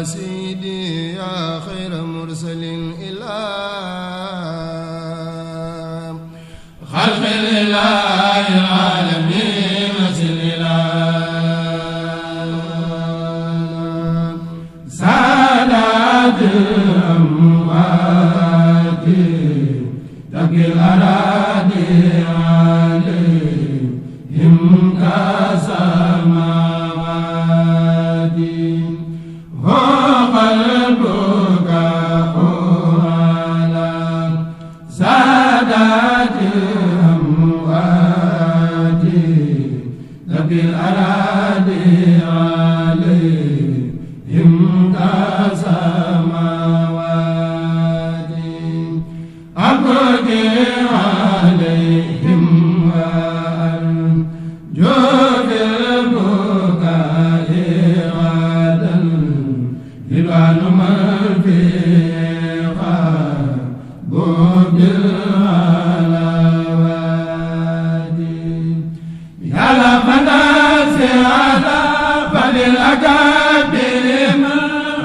سيدي يا خير مرسل إلى خلق الله العالمين وسل إلى سادات الأموات تبكي الأراضي عليهم كسماوات هو قلبك على سادات الأموات تبكي الأراضي عليهم كسماوات أبكي عليهم وأرجو بالبكاء غدا رضوان من فيها بالغلاوات يا لمن سعادة فللأكابر من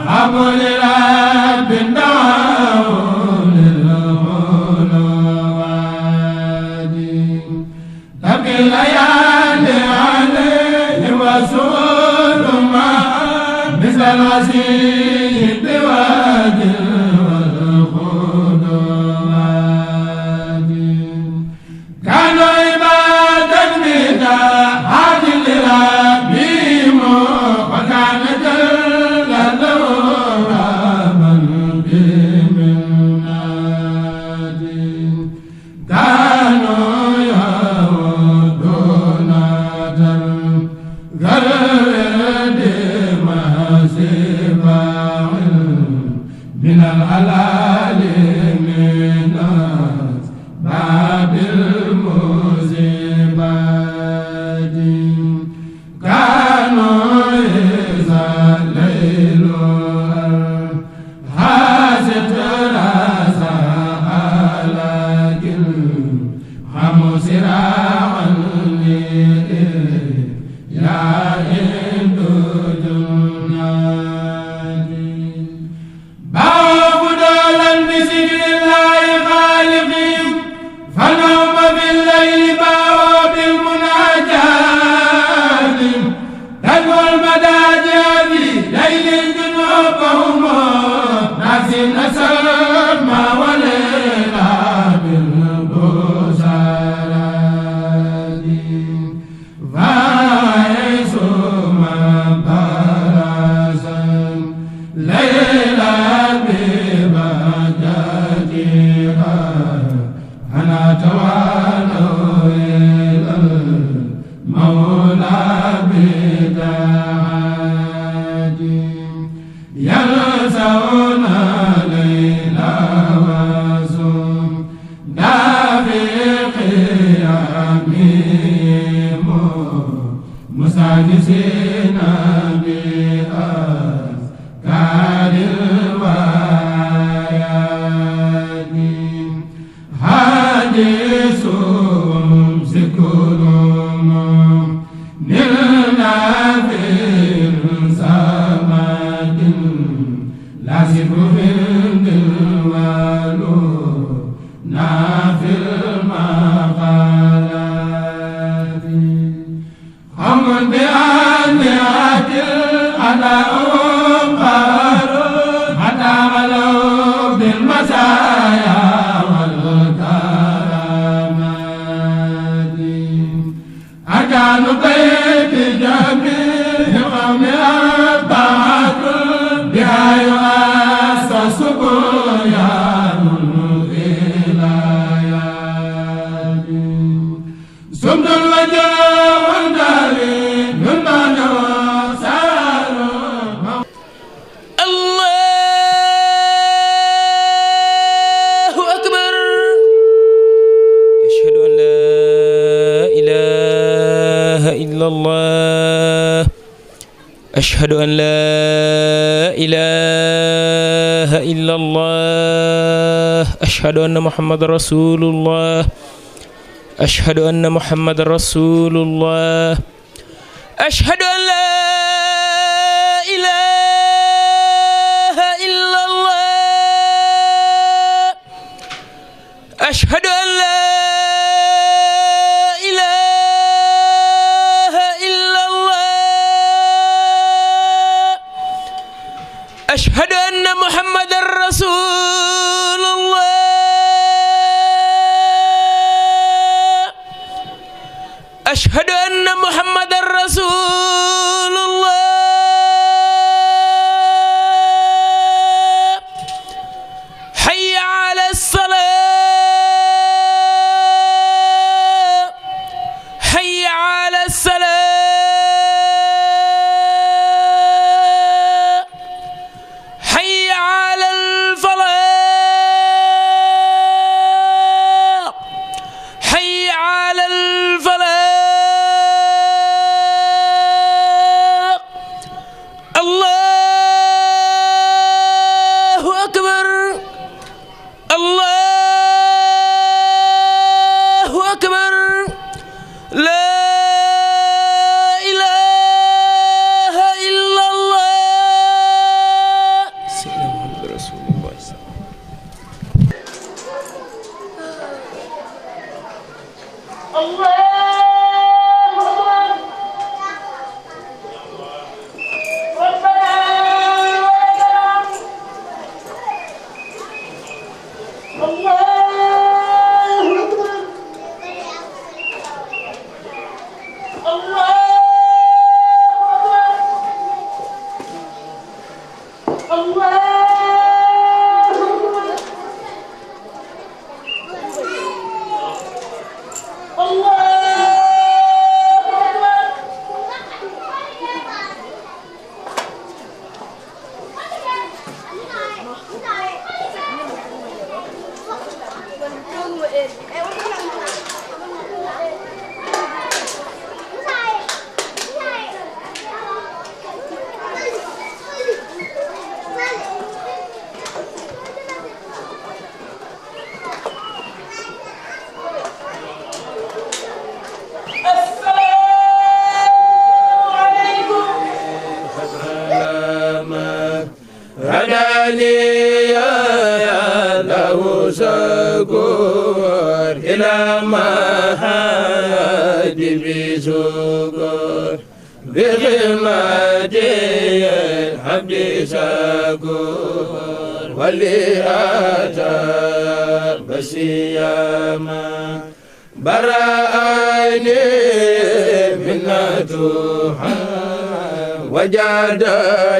حبل رب دعاه للغلوات تبكي الليالي عليه وسور ما مثل الوسيد وادي والخدوات كانوا عبادا بدا هاد لربهم وكان جل له ربا بمناد كانوا يهودون غرد مسيبا من الحلال من باب المصيبات كانوا إذا الليل حاسد راسا لكن خمس راعا يا هند جناتي باب دولا بذكر الله خالقهم فنوم بالليل باوا بالمناجات تدعو المداجع في ليل جنوبهم نفس نسل ما وليلا بالبشارات فايس ما برسا ليلا ببجاتها أنا توالو إلى المولى بداعاتي يلسون ليلا وسم دافي قيامهم مساجسين بأذكار الوايات حديثهم ذكرهم نلنا في الزمان لا ذكر في الدلوالو في المقالات حمد بأن يأتي الأداء قهر حتى غلوا بالمسايا والكرامات أركان بيت جميع قوم أربعة بها يؤسس بنيان الولايات سمد الوجه والداري نمان وسار الله أكبر أشهد أن لا إله إلا الله أشهد أن لا إله إلا الله أشهد أن محمد رسول الله أشهد أن محمد رسول الله أشهد أن لا إله ashhadu anna muhammadan rasulullah ashhadu anna muhammadan rasulullah hayya ala salat hayya ala salat hayya ala al-falah hayya ala al-falah Allahu akbar Allahu akbar la ilaha illallah sayyidina Muhammad rasulullah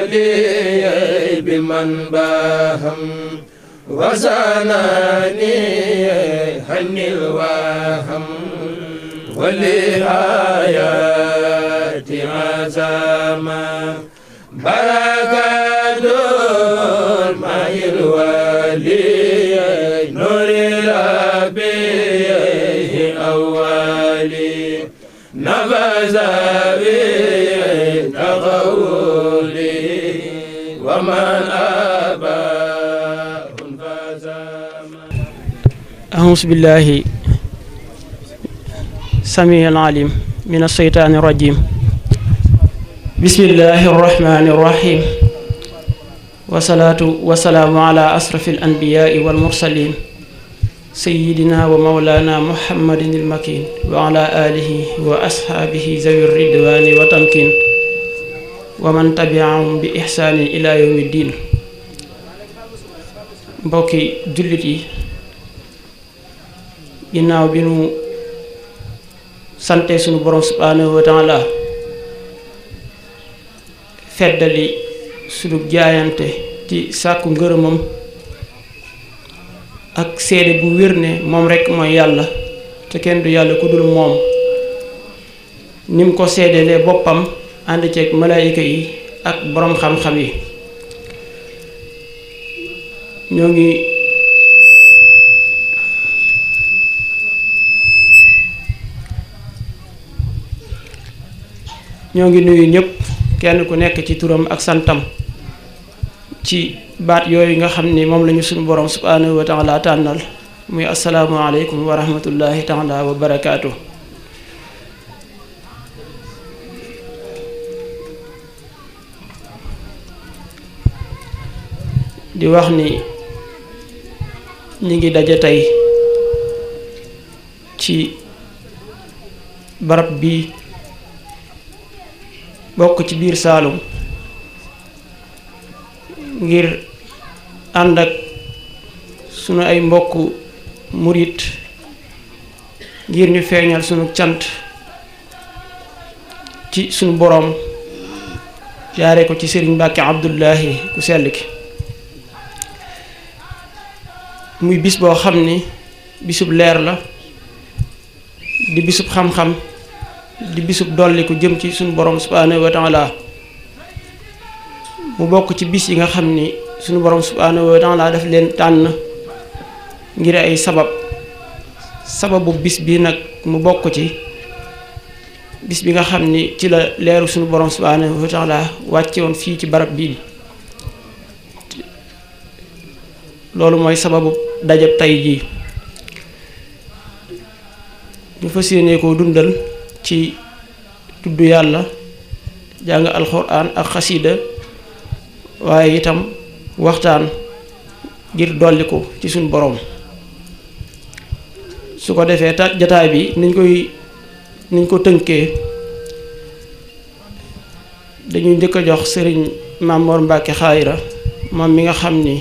وجادلي بمن باهم وزناني هن الوهم ولآيات عزاما بركات الماء الولي نور ربي أولي نفذ بتقولي ومن أبى أعوذ بالله السميع العليم من الشيطان الرجيم بسم الله الرحمن الرحيم والصلاة والسلام على أشرف الأنبياء والمرسلين سيدنا ومولانا محمد المكين وعلى آله وأصحابه ذوي الرضوان والتمكين ومن تبعهم بإحسان إلى يوم الدين mbokki jullit yi ginnaaw bi nu sante sunu borom subhanahu wa taala feddali sunu jaayante ci sàkku ngërëmam ak seede bu wér ne moom rekk mooy yàlla te kenn du yàlla ku dul moom nim ko seedelee boppam ànd ceeg malaayika yi ak boroom xam-xam yi ñoo ngi nuyu ñëpp kenn ku nekk ci turam ak santam ci baat yooyu nga xam ni moom lañu suñu borom subhanahu wa taala tànnal muy assalaamu aleykum wa rahmatullahi taala wa barakaatu. di wax ni ñi ngi daje tey ci barab bi bokk ci biir Saalum ngir ànd ak sunu ay mbokk murit ngir ñu feeñal sunu cant ci sunu boroom jaare ko ci Sëriñ Mbàkke Abdullahi ku sell ki muy bis boo xam ni bisub leer la di bisub xam-xam di bisub dolli ku jëm ci sunu boroom subhaanahu wa taala mu bokk ci bis yi nga xam ni sunu boroom subhaanahu wa taala daf leen tànn ngir ay sababu bis bi nag mu bokk ci bis bi nga xam ni ci la leeru sunu boroom subhaanahu wa taala wàcce woon fii ci barab bii loolu mooy sababu dajab tey jii ñu fas yéene koo dundal ci tudd yàlla jàng alxuraan ak xasida waaye itam waxtaan ngir dolli ko ci suñ boroom su ko defee jataay bi niñ ko tënkee dañuy njëkk a jox sëriñ Maam Mor Mbàkke Xaayira moom mi nga xam ni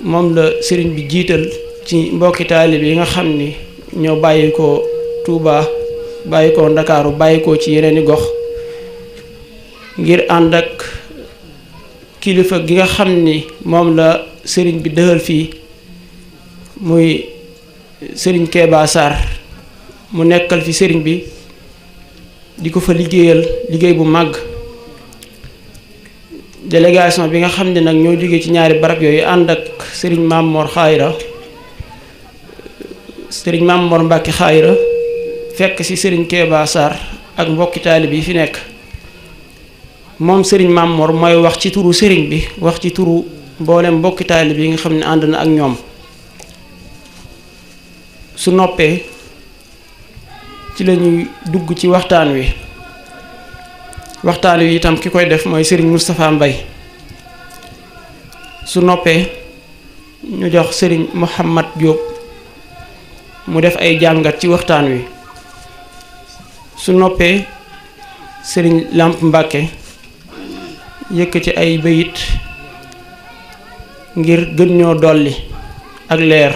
moom la sëriñ bi jiital ci mbokki taalib yi nga xam ni ñoo bàyyi ko Tuuba bàyyi ko Ndakaaru bàyyi ko ci yeneeni gox ngir ànd ak kilifa gi nga xam ni moom la sëriñ bi dëxal fii muy sëriñ Kéba Sarr mu nekkal fi sëriñ bi di ko fa liggéeyal liggéey bu màgg délégation bi nga xam ne nag ñoo jógee ci ñaari barab yooyu ànd ak sëriñ Maam Mor Xaayira sëriñ Maam Mor Mbàkke Xaayira fekk ci sëriñ Kéba Sarr ak mbokki taalib yi fi nekk moom sëriñ Maam Mor mooy wax ci turu sëriñ bi wax ci turu mboolem mbokki taalib yi nga xam ne ànd na ak ñoom su noppee ci lañuy dugg ci waxtaan wi itam ki koy def mooy sëriñ Moustapha Mbay su noppee ñu jox sëriñ Mouhamad Diop mu def ay jàngat ci waxtaan wi su noppee sëriñ Lamp Mbàkke yëkkati ay bayit ngir gën ñoo dolli ak leer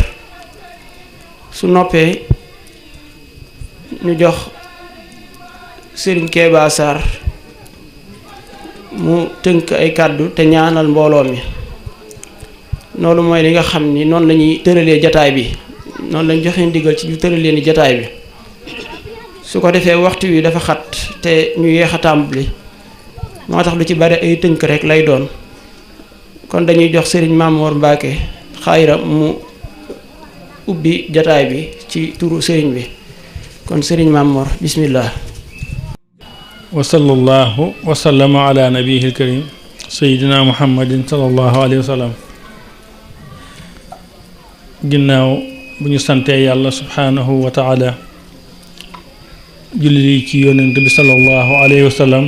su noppee ñu jox sëriñ Kéba Sarr mu tënk ay kàddu te ñaanal mbooloo mi loolu mooy li nga xam ni noonu lañuy tëralee jataay bi noonu lañ joxe ndigal ci ñu tëralee ni jataay bi su ko defee waxtu wi dafa xat te ñu yéex a tàmbali moo tax lu ci bari ay tënk rek lay doon kon dañuy jox sëriñ Maam Mor Mbàkke Xaayira mu ubbi jataay bi ci turu sëriñ bi kon sëriñ Maam Mor bismillah wa sallallahu wa sallama ala nabiyil karim sayyidina muhammadin sallallahu alayhi wa sallam ginnaaw bu ñu santee yàlla subhanahu wa taala julli ci yonent bi sallallahu alayhi wa sallam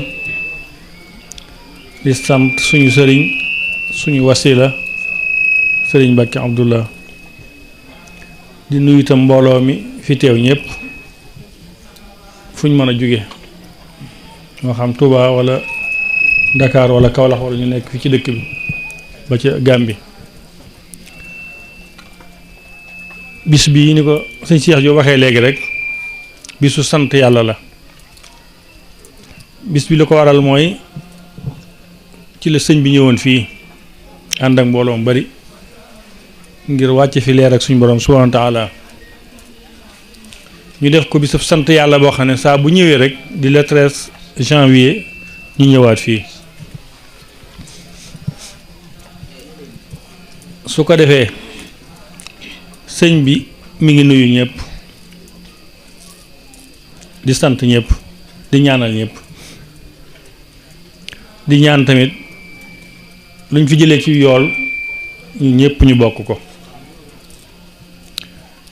di sant suñu sëriñ suñu wasila sëriñ Mbàkke Abdullah di nuyu itam mbooloo mi fi teew ñëpp fu ñu mën a jóge moo xam Touba wala Dakar wala Kaolack wala ñu nekk fi ci dëkk bi ba ca Gàmbi bis bii ni ko sëñ Cheikh joo waxee léegi rek bisu sant yàlla la bis bi la ko waral mooy ci la sëñ bi ñëwoon fii ànd ak mbooloo mu bari ngir wàcce fi leer ak suñu borom subhanahu wa taala ñu def ko bisub sant yàlla boo xam ne saa bu ñëwee rek di le 13 janvier ñu ñëwaat fii su ko defee sëñ bi mi ngi nuyu ñëpp di sant ñëpp di ñaanal ñëpp di ñaan tamit luñ fi jëlee ci yool ñu ñëpp ñu bokk ko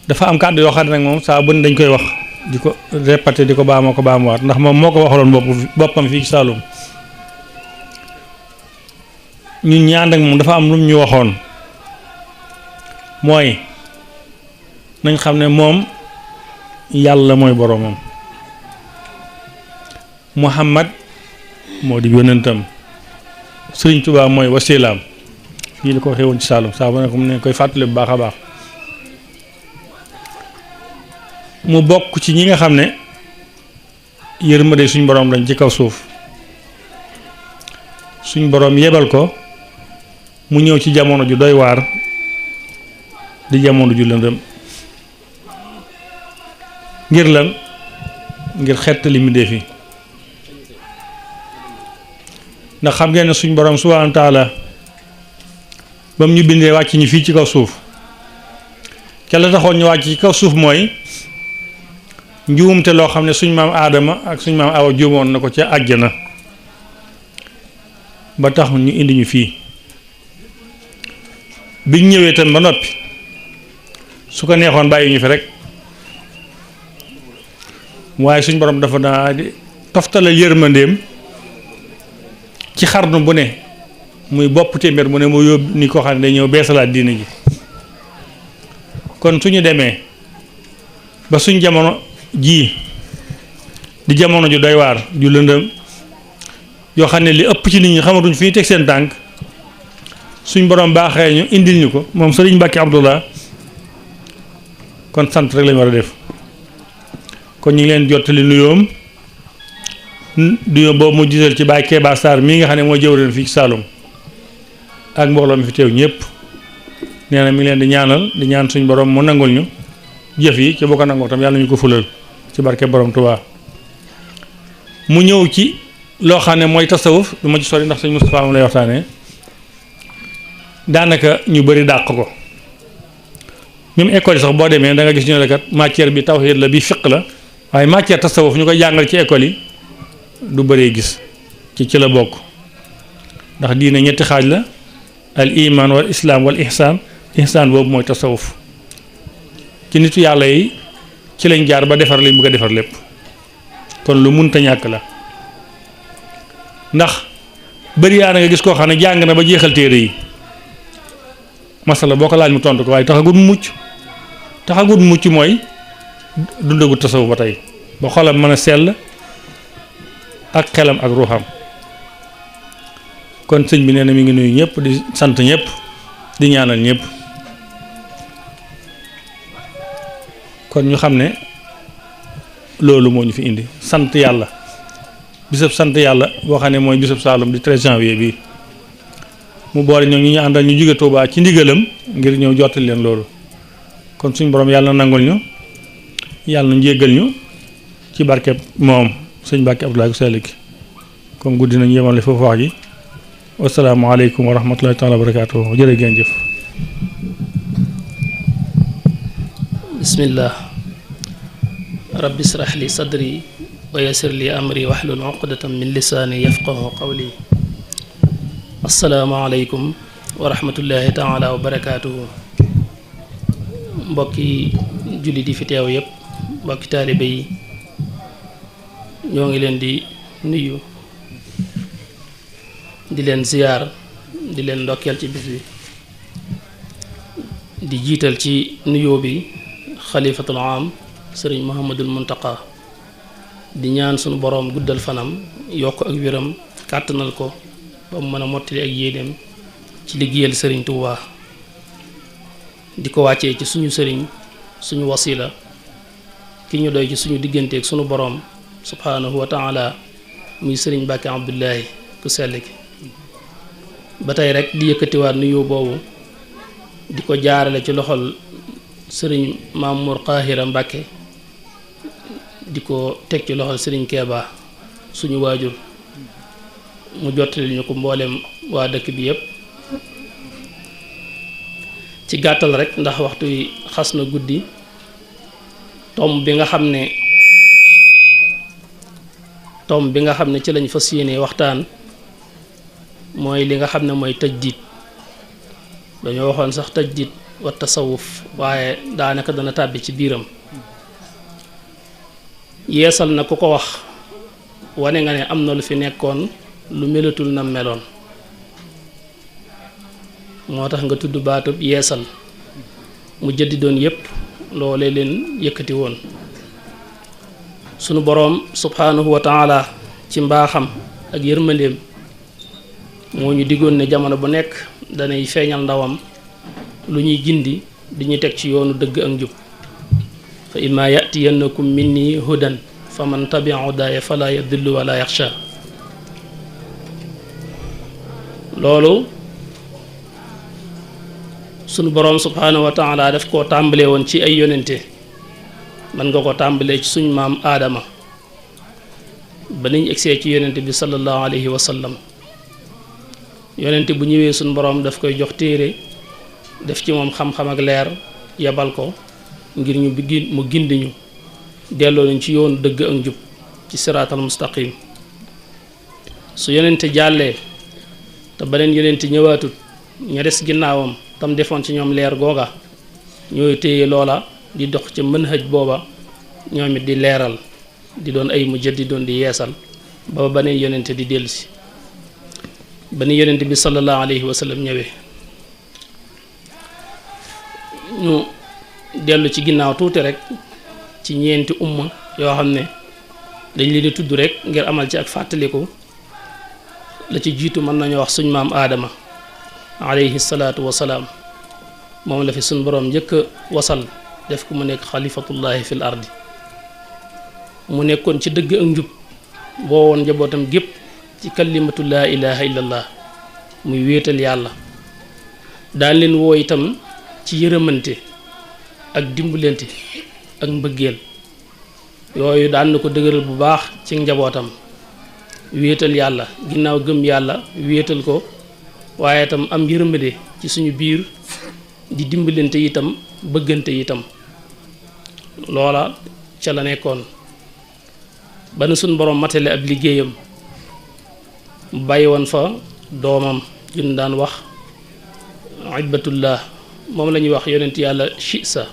dafa am kàddu yoo xam ne nag moom saa bu ne dañ koy wax di ko répété di ko baamuwaat ndax moom moo ko waxaloon boppam fii ci Saloum ñun ñaan ak moom dafa am lu ñu waxoon mooy nañ xam ne moom yàlla mooy boroomam Muhammad moo di yonentam Sëriñ Tuubaa mooy wasilaam fii la ko waxee woon ci Saalum saa bu ne ko mu ne koy fàttali bu baax a baax mu bokk ci ñi nga xam ne yërmande suñ boroom lañ ci kaw suuf suñ boroom yebal ko mu ñëw ci jamono ju doy waar di jamono ju lëndëm ngir lan ngir xettali mbindéef yi ndax xam ngeen ne suñ boroom subhaanahu wa taala ba mu ñu bindee wàcc ñu fii ci kaw suuf ca la taxoon ñu wàcc ci kaw suuf mooy njuumte loo xam ne suñ maam aadama ak suñ maam awa juumoon na ko ca àjjana ba tax ñu indi ñu fii biñ ñëwee tam ba noppi su ko neexoon bàyyi ñu fi rek waaye suñ borom dafa daa di toftalal yërmandeem ci xarnu bu ne muy bopp téeméer bu ne mu yóbbu ni ko xam ne day ñëw beesalaat diina ji kon suñu demee ba suñ jamono jii di jamono ju doy waar ju lëndëm yoo xam ne li ëpp ci nit ñi xamatuñ fi ñu teg seen tànk suñ borom baaxee ñu indil ñu ko moom Sëriñ Mbàkke Abdullah kon sant rek lañu war a def kon ñu ngi leen jottali nuyoom nuyoo boobu mu gisal ci Baye Kéba Sarr mii nga xam ne moo jëwriñ fii ci Saloum ak mbooloo mi fi teew ñëpp nee na mi ngi leen di ñaanal di ñaan suñ borom mu nangul ñu jëf yi ci boo ko nangoo tam yàlla ñu ko fulal ci barke borom Tuubaa mu ñëw ci loo xam ne mooy tasawuf du ma ci sori ndax sëñ Moustapha moom lay waxtaanee daanaka ñu bëri dàq ko même école yi sax boo demee da nga gis ñu ne kat matière bi tawhid la bi fiq la waaye matière tasawuf ñu koy jàngal ci école yi du bëree gis ci la bokk ndax diine ñetti xaaj la al iman wal islam wal ihsan ihsan boobu mooy tasawuf ci nitu yàlla yi ci lañ jaar ba defar liñ bëgg a defar lépp kon lu munta ñàkk la ndax bëri yaa na nga gis koo xam ne jàng na ba jeexal téere yi masala boo ko laaj mu tontu ko waaye taxagut mu mucc mooy dundagut tasawuf ba tey ba xolam mën a sell ak xelam ak ruuxam kon sëñ bi nee na mi ngi nuyu ñëpp di sant ñëpp di ñaanal ñëpp kon ñu xam ne loolu moo ñu fi indi sant yàlla bisab sant yàlla boo xam ne mooy bisab Saloum di 13 janvier bi mu boole ñoom ñu àndal ñu jóge Tuubaa ci ndigalam ngir ñëw jottali leen loolu kon suñ borom yàlla na nangul ñu yàlla na njéggal ñu ci barkeb moom sëñ Mbàkke Abdoulaye ku sell ki comme guddi nañu yemale foofu wax ji wasalaamaaleykum wa rahmatullahi taala wa barakaatuhu jërë ngeen jëf. bismillah rabbi israh li sadri wa yassir li amri wahlul uqdatan min lisaani yafqahu qawli asalaamaaleykum wa rahmatullahi taala wa barakaatuhu mbokki julli di fi teew yëpp mbokki taalibe yi ñoo ngi leen di nuyu di leen ziyaar di leen ndokkeel ci bis bi di jiital ci nuyoo bi xalifatul am sëriñ Muhammadul Muntaqa di ñaan sunu boroom guddal fanam yokk ak wéram kàttanal ko ba mu mën a mottali ak yéeneem ci liggéeyal sëriñ Tuubaa di ko wàccee ci suñu sëriñ suñu wasila ki ñu doy ci suñu digganteeg sunu boroom subhaanahu wa taala muy sëriñ Mbàkke Abdullahi ku sell ki ba tey rek di yëkkatiwaat nuyoo boobu di ko jaarale ci loxol sëriñ Mamour Qahira Mbàkke di ko teg ci loxol sëriñ Kéba suñu waajur mu jottali ñu ko mboolem waa dëkk bi yépp ci gàttal rek ndax waxtu wi xas na guddi tomb bi nga xam ne ci lañ fas yéene waxtaan mooy li nga xam ne mooy tajdiid dañoo waxoon sax tajdiid wa tasawuf waaye daanaka dana tàbbi ci biiram yeesal na ku ko wax wane nga ne am na lu fi nekkoon lu melatul na meloon moo tax nga tudd baatub yeesal mu jëddi doon yépp loole leen yëkkati woon sunu boroom subhaanahu wa taala ci mbaaxam ak yërmandeem moo ñu diggoon ne jamono bu nekk danay feeñal ndawam lu ñuy gindi di ñu teg ci yoonu dëgg ak njub fa imma yatiyannakum minni hudan fa man tabia hudaaya fala yadillu wala yaxsha loolu sunu boroom subhaanahu wa taala daf koo tàmbalee woon ci ay yonente man nga ko tàmbalee ci suñ maam aadama ba niñ egsee ci yonente bi sallallahu alayhi wa sallam yonente bu ñëwee suñ boroom daf koy jox téere def ci moom xam-xam ak leer yebal ko ngir ñu mu gindi ñu delloo nañ ci yoon dëgg ak njub ci siraatal mustaqim su yonente jàllee te beneen yonente ñëwaatut ña des ginnaawam tam defoon ci ñoom leer googa ñooy téye loola di dox ca manhaj booba ñoom it di leeral di doon ay mujaddidoon di yeesal ba beneen yonente di dellusi beneen yonente bi sallallahu alayhi wa sallam ñëwee ñu dellu ci ginnaaw tuuti rek ci ñeenti umma yoo xam ne dañ leen di tudd rek ngir amal ci ak fàttaliku la ci jiitu mën nañu wax suñ maam aadama alayhi salaatu wasalaam moom la fi suñ boroom njëkk a wasal def ko mu nekk xalifatullahi fil ardi mu nekkoon ci dëgg ak njub boo woon njabootam gépp ci kalimatu laa ilaha illallah muy wéetal yàlla daan leen woo itam ci yërëmante ak dimbalante ak mbëggeel yooyu daan na ko dëgëral bu baax ci njabootam wéetal yàlla ginnaaw gëm yàlla wéetal ko waaye itam am yërmande ci suñu biir di dimbalante itam bëggante itam loola ca la nekkoon ba na suñ boroom matale ab liggéeyam mu bàyyi woon fa doomam jun daan wax ibbatullah moom la ñuy wax yonent yàlla Chisa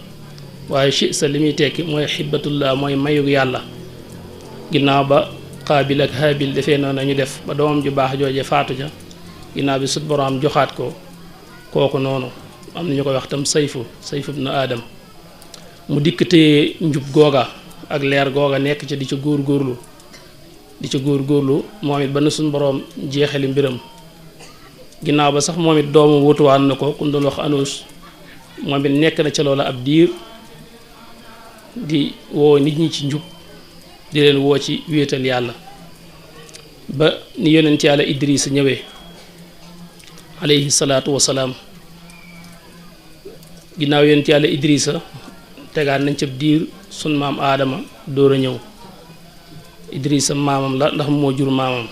waaye Chisa li muy tekki mooy xibbatullah mooy mayug yàlla ginnaaw ba Qaabil ak Haabil defee noonu ñu def ba doomam ju baax jooje faatu ja ginnaaw bi sut boroom joxaat ko kooku noonu am na ñu koy wax tam sayfu ibnu aadam mu dikk téye njub googa ak leer googa nekk ca di ca góorgóorlu moom it ba na suñ boroom jeexali mbiram ginnaaw ba sax moom it doomu wutuwaan na ko ku doon wax Anuus moom it nekk na ca loola ab diir di woo nit ñi ci njub di leen woo ci wéetal yàlla ba ni yonent yàlla Idris ñëwee alayhi salaatu wasalaam ginnaaw yonent yàlla Idrisa tegaat nañ ca diir sun maam aadama door a ñëw Idrisa maamam la ndax moo jur maamam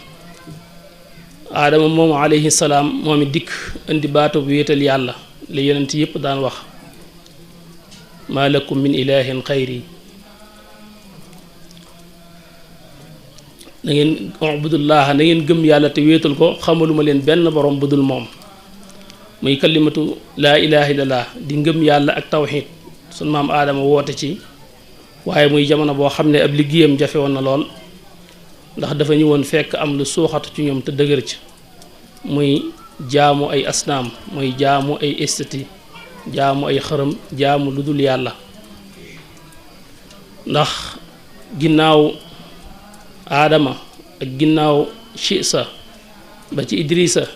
aadama moomu alayhi salaam moom it dikk indi baatu wéetal yàlla li yonent yépp daan wax maa lakum min ilahin xayri na ngeen ubudullaha na ngeen gëm yàlla te wéetal ko xamaluma leen benn borom budul moom muy kalimatu laa ilaha illallah di ngëm yàlla ak tawxiid sun maam aadama woote ci waaye muy jamono boo xam ne ab liggéeyam jafe woon na lool ndax dafa ñëwoon fekk am lu suuxatu ci ñoom te dëgër ci muy jaamu ay asnaam muy jaamu ay estati jaamu ay xërëm jaamu lu dul yàlla ndax ginnaaw aadama ak ginnaaw Chisa ba ci Idrisa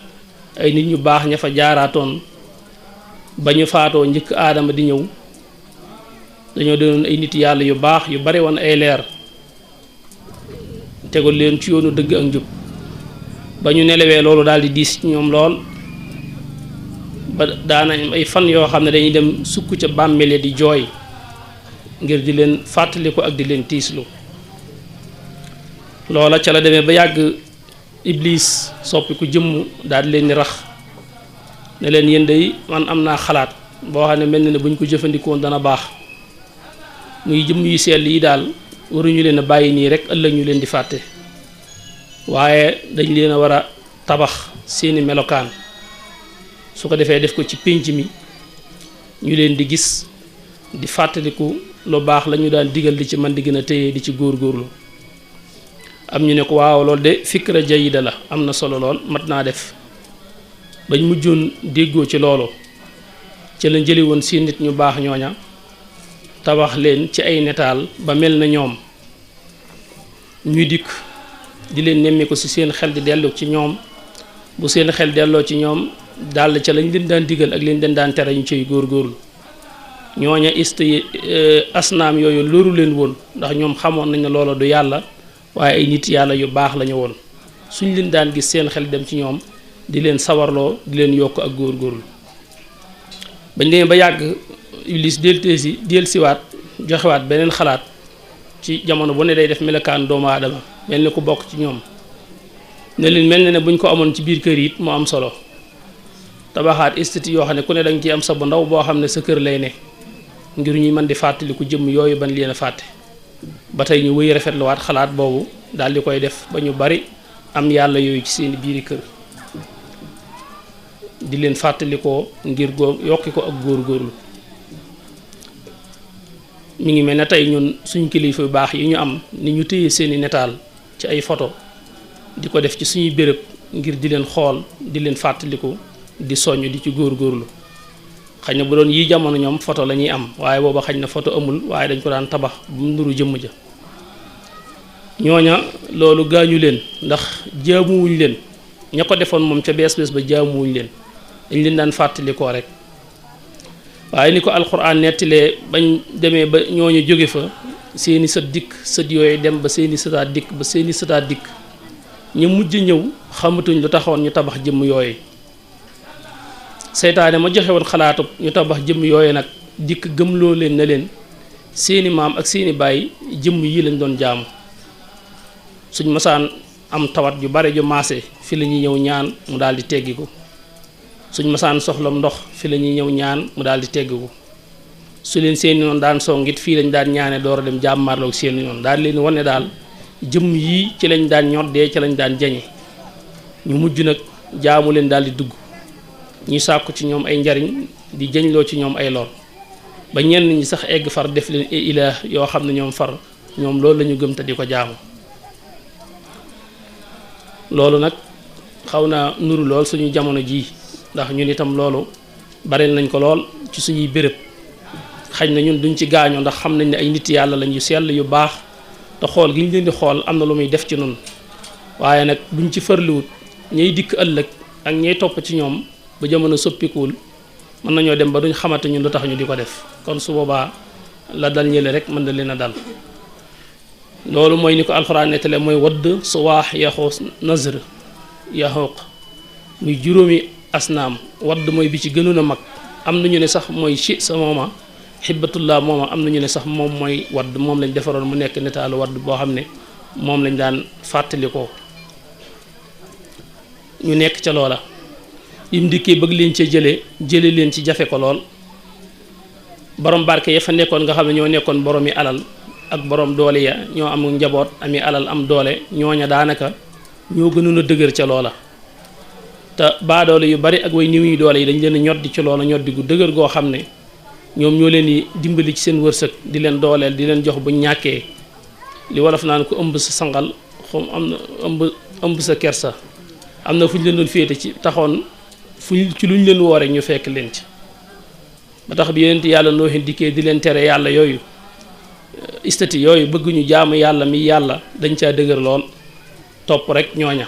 ay nit ñu baax ña fa jaaraatoon ba ñu faatoo njëkk aadama di ñëw dañoo doon ay nit yàlla yu baax yu bare woon ay leer tegal leen ci yoonu dëgg ak njub ba ñu nelawee loolu daal di diis ci ñoom lool ba daanañ ay fan yoo xam ne dañuy dem sukk ca bàmmele di jooy ngir di leen fàttaliku ak di leen tiislu loola ca la demee ba yàgg Iblis soppi ku jëmm daal di leen di rax ne leen yéen day man am naa xalaat boo xam ne mel na ne bu ñu ko jëfandikoon dana baax muy jëmm yu sell yi daal waruñu leen a bàyyi nii rek ëllëg ñu leen di fàtte waaye dañ leen a war a tabax seeni melokaan su ko defee def ko ci pénc mi ñu leen di gis di fàttaliku lu baax la ñu daan digal di ci man di gën a téye di ci góorgóorlu am ñu ne ko waaw loolu de fikra jayida la am na solo lool mat naa def bañ mujjoon déggoo ci loolu ci la jëli woon si nit ñu baax ñooña tabax leen ci ay netaal ba mel na ñoom ñuy dikk di leen nemmi ko ci seen xel di dellu ci ñoom bu seen xel delloo ci ñoom dal ca lañ leen daan digal ak leen daan tere ñu ciy góorgóorlu ñooña asnaam yooyu loru leen woon ndax ñoom xamoon nañ ne loola du yàlla waaye ay nit yàlla yu baax lañu woon suñ leen daan gis seen xel dem ci ñoom di leen sawarloo di leen yokk ak góorgóorlu bañ demee ba yàgg Iblis dellusiwaat joxewaat beneen xalaat ci jamono bu ne day def melokaan doomu aadama mel ni ku bokk ci ñoom ne leen mel na ne buñ ko amoon ci biir kër yi it mu am solo tabaxaat istati yoo xam ne ku ne danga ci am sa bu ndaw boo xam ne sa kër lay ne ngir ñuy mën di fàttaliku jëmm yooyu ban leen a fàtte ba tey ñu wëy rafetluwaat xalaat boobu daal di koy def ba ñu bari am yàlla yooyu ci seeni biiri kër di leen fàttalikoo ngir yokki ko ak góorgóorlu mi ngi mel ne tey ñun suñ kilifa yu baax yi ñu am ni ñu téye seeni netaal ci ay photo di ko def ci suñuy béréb ngir di leen xool di leen fàttaliku di soññ di ci góorgóorlu xañ na bu doon yii jamono ñoom photo la ñuy am waaye booba xañ na photo amul waaye dañ ko daan tabax bu mu nuru jëmm ja ñooña loolu gaañu leen ndax jaamuwuñ leen ña ko defoon moom ca bees ba jaamuwuñ leen dañ leen daan fàttalikoo rek waaye ni ko alxuraan nettilee bañ demee ba ñooñu jóge fa seeni sët dikk sët yooyu dem ba seeni sëtaat dikk ba seeni sëtaat dikk ñu mujj ñëw xamatuñ lu taxoon ñu tabax jëmm yooyu seytaane ma joxe woon xalaatub ñu tabax jëmm yooyu nag dikk gëmloo leen ne leen seeni maam ak seeni baay jëmm yi lañ doon jaamu suñ masaan am tawat ju bare ju maase fi la ñuy ñëw ñaan mu daal di teggiku suñ masaan soxlam ndox fi la ñuy ñëw ñaan mu daal di teggiku su leen seeni noonu daan songit fii lañ daan ñaane door a dem jàmmarloog seeni noonu daal leen wane daal jëmm yii ci lañ daan ñoddee ci lañ daan jañe ñu mujj nag jaamu leen daal di dugg ñu sàkku ci ñoom ay njariñ di jañloo ci ñoom ay lor ba ñenn ñi sax egg far def leen ilaah yoo xam ne ñoom far ñoom loolu la ñu gëm te di ko jaamu loolu nag xaw naa nuru lool suñu jamono jii ndax ñun itam loolu bari nañ ko lool ci suñuy béréb xañ na ñun duñ ci gaañoo ndax xam nañ ne ay nit yàlla lañ yu sell yu baax te xool gi ñu leen di xool am na lu muy def ci nun waaye nag buñ ci farliwut ñay dikk ëllëg ak ñay topp ci ñoom ba jamono soppikuwul mën nañoo dem ba duñ xamante ñun lu tax ñu di ko def kon su boobaa la dal ñële rek mën na leen a dal loolu mooy ni ko alxuraan nettale mooy wadd suwaax yaxuus nazr yaxuuq muy juróomi asnaam wadd mooy bi ci gënoon a mag am nañu ne sax mooy ci sa mooma xibbatullah mooma am nañu ne sax moom mooy wadd moom lañ defaroon mu nekk netaalu wadd boo xam ne moom lañ daan fàttalikoo ñu nekk ca loola yim dikkee bëgg leen ca jële leen ci jafe ko lool borom barke ya fa nekkoon nga xam ne ñoo nekkoon borom yi alal ak borom doole ya ñoo am njaboot ami alal am doole ñooña daanaka ñoo gënoon a dëgër ca loola te baadoole yu bari ak way niw yi doole yi dañ leen ñoddi ci loola ñoddi gu dëgër goo xam ne ñoom ñoo leen di dimbali ci seen wërsëg di leen dooleel di leen jox bu ñàkkee li wolof naan ko ëmb sa sangal xom am na ëmb sa kersa am na fu ñu leen doon féete ci taxoon ci lu ñu leen woore ñu fekk leen ci ba tax bi yonent yàlla nooxin dikkee di leen tere yàlla yooyu istati yooyu bëgg ñu jaamu yàlla mi yàlla dañ caa dëgër lool topp rek ñooña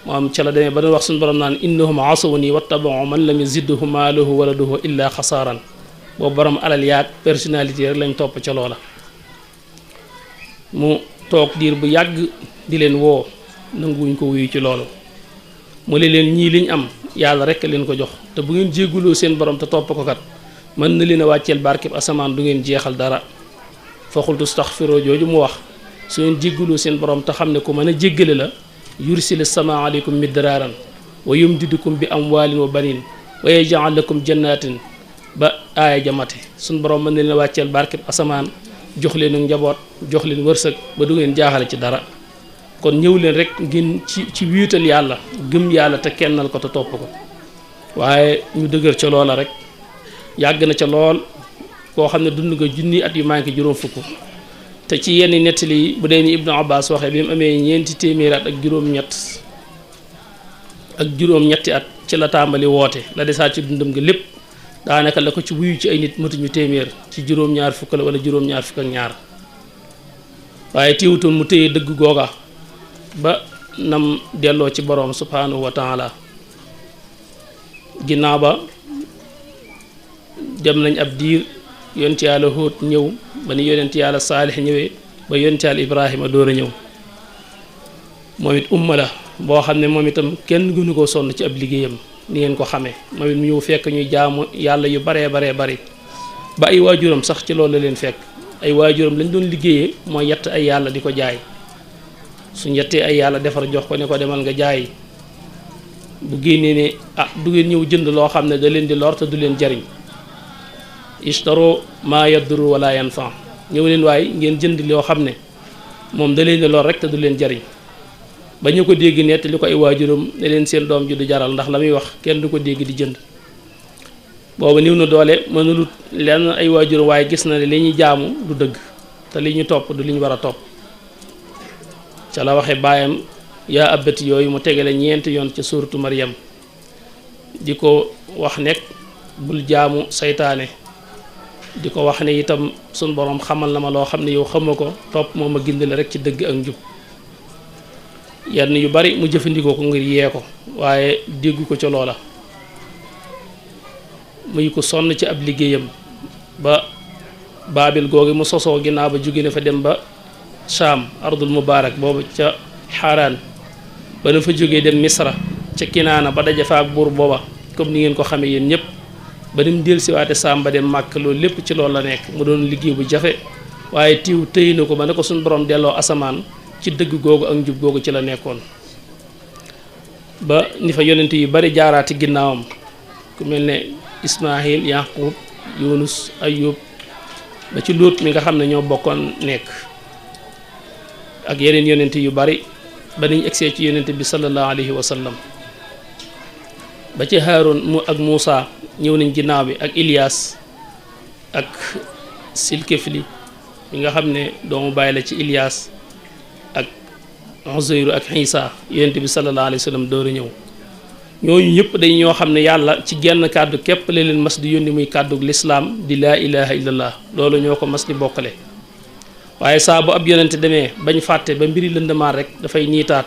moom ca la demee ba doon wax suñu borom naan innahum asawni wattaba'u man lam yazidhu maaluhu waladuhu illa xasaaran boobu borom alal yaag personnalité rek lañ topp ca loola mu toog diir bu yàgg di leen woo nanguwuñ ko wuyu ci loolu mu ne leen ñii liñ am yàlla rek leen ko jox te bu ngeen jégguloo seen borom te topp ko kat mën na leen a wàcceel barkeb asamaan du ngeen jeexal dara fa xultu staxfiroo jooju mu wax su ngeen jégguloo seen borom te xam ne ku mën a jéggale la yursil samaa aleykum midraaran wa yumdidukum bi amwaalin wa banin wa yaj'al lakum jannatin ba aaya jamate suñ borom mën na leen a wàcceel barkeb asamaan jox leen njaboot jox leen wërsëg ba du ngeen jaaxale ci dara kon ñëw leen rek ngeen ci wiital yàlla gëm yàlla te kennal ko te topp ko waaye ñu dëgër ca loola rek yàgg na ca lool koo xam ne dund nga junni at yu manqué juróom fukk te ci yenn nettali yi bu dee ni Ibnu Abbas waxee bi mu amee ñeenti téeméeri at ak juróom-ñetti at ci la tàmbali woote la desaat ci dundam nga lépp daanaka la ko ci wuyu ci ay nit matuñu téeméer ci juróom-ñaar fukk la wala juróom-ñaar fukk ak ñaar waaye téewutoon mu téye dëgg googa ba nam delloo ci boroom subhanahu wa taala. ginnaaw ba dem nañ ab diir yonent yàlla Huud ñëw ba ni yonent yàlla Saalix ñëwee ba yonent yàlla Ibrahima door a ñëw. moom it umma la boo xam ne moom itam kenn gënu koo sonn ci ab liggéeyam ni ngeen ko xamee moom it mu ñëw fekk ñuy jaamu yàlla yu baree bari ba ay waajuram sax ci loolu la leen fekk. ay waajuram lañ doon liggéeyee mooy yett ay yàlla di ko jaay suñ yettee ay yàlla defar jox ko ne ko demal nga jaay bu génnee ne du ngeen ñëw jënd loo xam ne da leen di lor te du leen jariñ ishtaro maa yaduru wala yanfa ñëw leen waaye ngeen jënd loo xam ne moom da leen di lor rek te du leen jariñ ba ñu ko dégg nett li ko ay waajuram ne leen seen doom ji du jaral ndax la muy wax kenn du ko dégg di jënd. booba niw na doole mënulut lenn ay waajuram waaye gis na ne li ñuy jaamu du dëgg te li ñu topp du li ñu war a topp ca la waxe baayam yaa abbati yooyu mu tegale ñeenti yoon ca suuratu Maryam di ko wax nekk bul jaamu saytaane di ko wax ne itam sun borom xamal na ma loo xam ne yow xama ko topp moom ma gindi la rek ci dëgg ak njub yenn yu bari mu jëfandikoo ko ngir yee ko waaye déggu ko ca loola. muy ko sonn ci ab liggéeyam ba baabil googu mu sosoo ginnaaw ba jóge na fa dem ba Shaam ardul mubaarak boobu ca Xaaraan ba na fa jógee dem Misra ca Kinaana ba daje fa ak buur booba comme ni ngeen ko xamee yéen ñëpp ba dem dellusiwaate Saam ba dem Màkk loolu lépp ci loolu la nekk mu doon liggéey bu jafe waaye tiw tëy na ko ba ne ko suñu borom delloo asamaan ci dëgg googu ak njub googu ci la nekkoon ba ni fa yonent yu bari jaaraati ginnaawam ku mel ne Ismaahil Yaqub Yunus Ayub ba ci Luut mi nga xam ne ñoo bokkoon nekk ak yeneen yonent yu bari ba niñ egsee ci yonent bi sallallahu alayhi wa sallam ba ci Haarun mu ak Muusa ñëw nañ ginnaaw bi ak Ilias ak Silkifli mi nga xam ne doomu bàyyi la ci Ilias ak Uzayru ak Isa yonent bi sallallahu alayhi wa sallam door a ñëw ñooñu ñëpp dañ ñoo xam ne yàlla ci genn kàddu képp la leen mas di yónni muy kàddu lislaam di laa ilaha illallah loolu ñoo ko mas di bokkale waaye saa bu ab yonente demee bañ fàtte ba mbiri lëndamaat rek dafay niitaat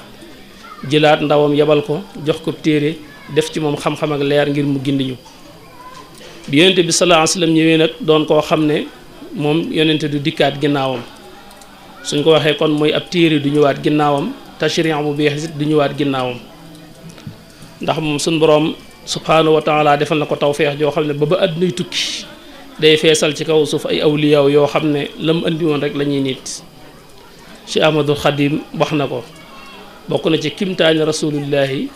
jëlaat ndawam yebal ko jox ko téere def ci moom xam-xam ak leer ngir mu gindi ñu bi yonente bi sallallahu alayhi wasallam ñëwee nag doon koo xam ne moom yonente du dikkaat ginnaawam suñ ko waxee kon mooy ab téere du ñëwaat ginnaawam tashri'u bu bees du ñëwaat ginnaawam ndax moom suñ boroom subhaanahu wa taala defal na ko tawfeex joo xam ne ba àddunay tukki day feesal ci kaw suuf ay awliyaaw yoo xam ne la mu andi woon rek la ñuy nit Cheikh Ahmadul Xadim wax na ko bokk na ci kimtaani rasulillahi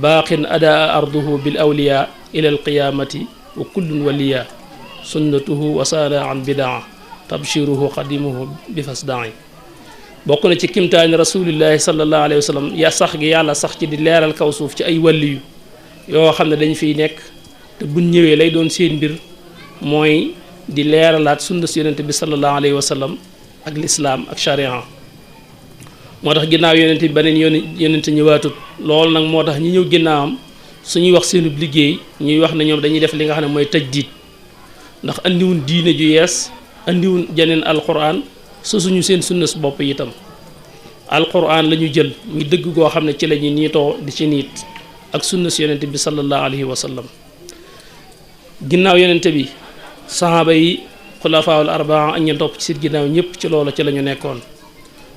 baaqin adaa arduhu bil awliya ila al qiyamati wa kullun waliya sunnatuhu wa saana an bidaa tabshiruhu xadimuhu bi fasdaai bokk na ci kimtaani rasulillahi sallallahu alayhi wa sallam ya sax gi yàlla sax ci di leeral kaw suuf ci ay wàlliyu yoo xam ne dañ fiy nekk te buñ ñëwee lay doon seen mbir mooy di leeralaat sunna si yonente bi sallallahu alayhi wa sallam ak lislaam ak sharia moo tax ginnaaw yonente bi beneen yonente ñëwaatut loolu nag moo tax ñi ñëw ginnaawam suñuy wax seenub liggéey ñuy wax ne ñoom dañuy def li nga xam ne mooy tajdiid ndax andiwun diine ju yees andiwun jeneen alquran suñu seen sunna su bopp itam alquran la ñu jël muy dëgg goo xam ne ci la ñu niitoo di ci niit ak sunna si yonente bi sallallahu alayhi wa sallam ginnaaw yonente bi sahaaba yi xulafaawul arbaa ak ña topp ci seen ginnaaw ñëpp ci loolu ci la ñu nekkoon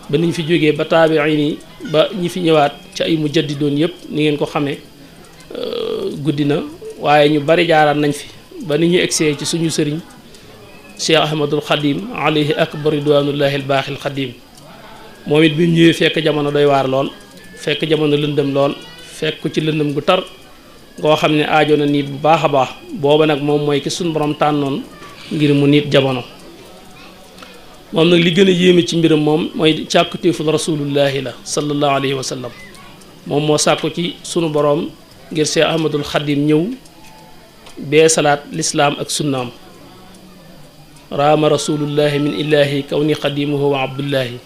ba niñ fi jógee ba taabiin yi ba ñi fi ñëwaat ci ay mujaddidoon yëpp ni ngeen ko xamee guddi na waaye ñu bari jaaraat nañ fi ba ni ñu egsee ci suñu sëriñ Cheikh Ahmadul Xadim alayhi akbar ridwanullahi albaaxil xadim moom it bi mu ñëwee fekk jamono doy waar lool fekk jamono lëndëm lool fekk ko ci lëndëm gu tar ngoo xam ne aajo na niit bu baax a baax booba nag moom mooy ki suñ borom tànnoon ngir mu niit jamono moom nag li gën a yéeme ci mbiram moom mooy càkkutéeful rasulullahi la sallallahu alayhi wa sallam moom moo sàkku ci sunu borom ngir Cheikh Ahmadul Xadim ñëw bee salaat lislaam ak sunnaam raama rasulullahi min illahi kaw ni xadimuhu wa abdullahi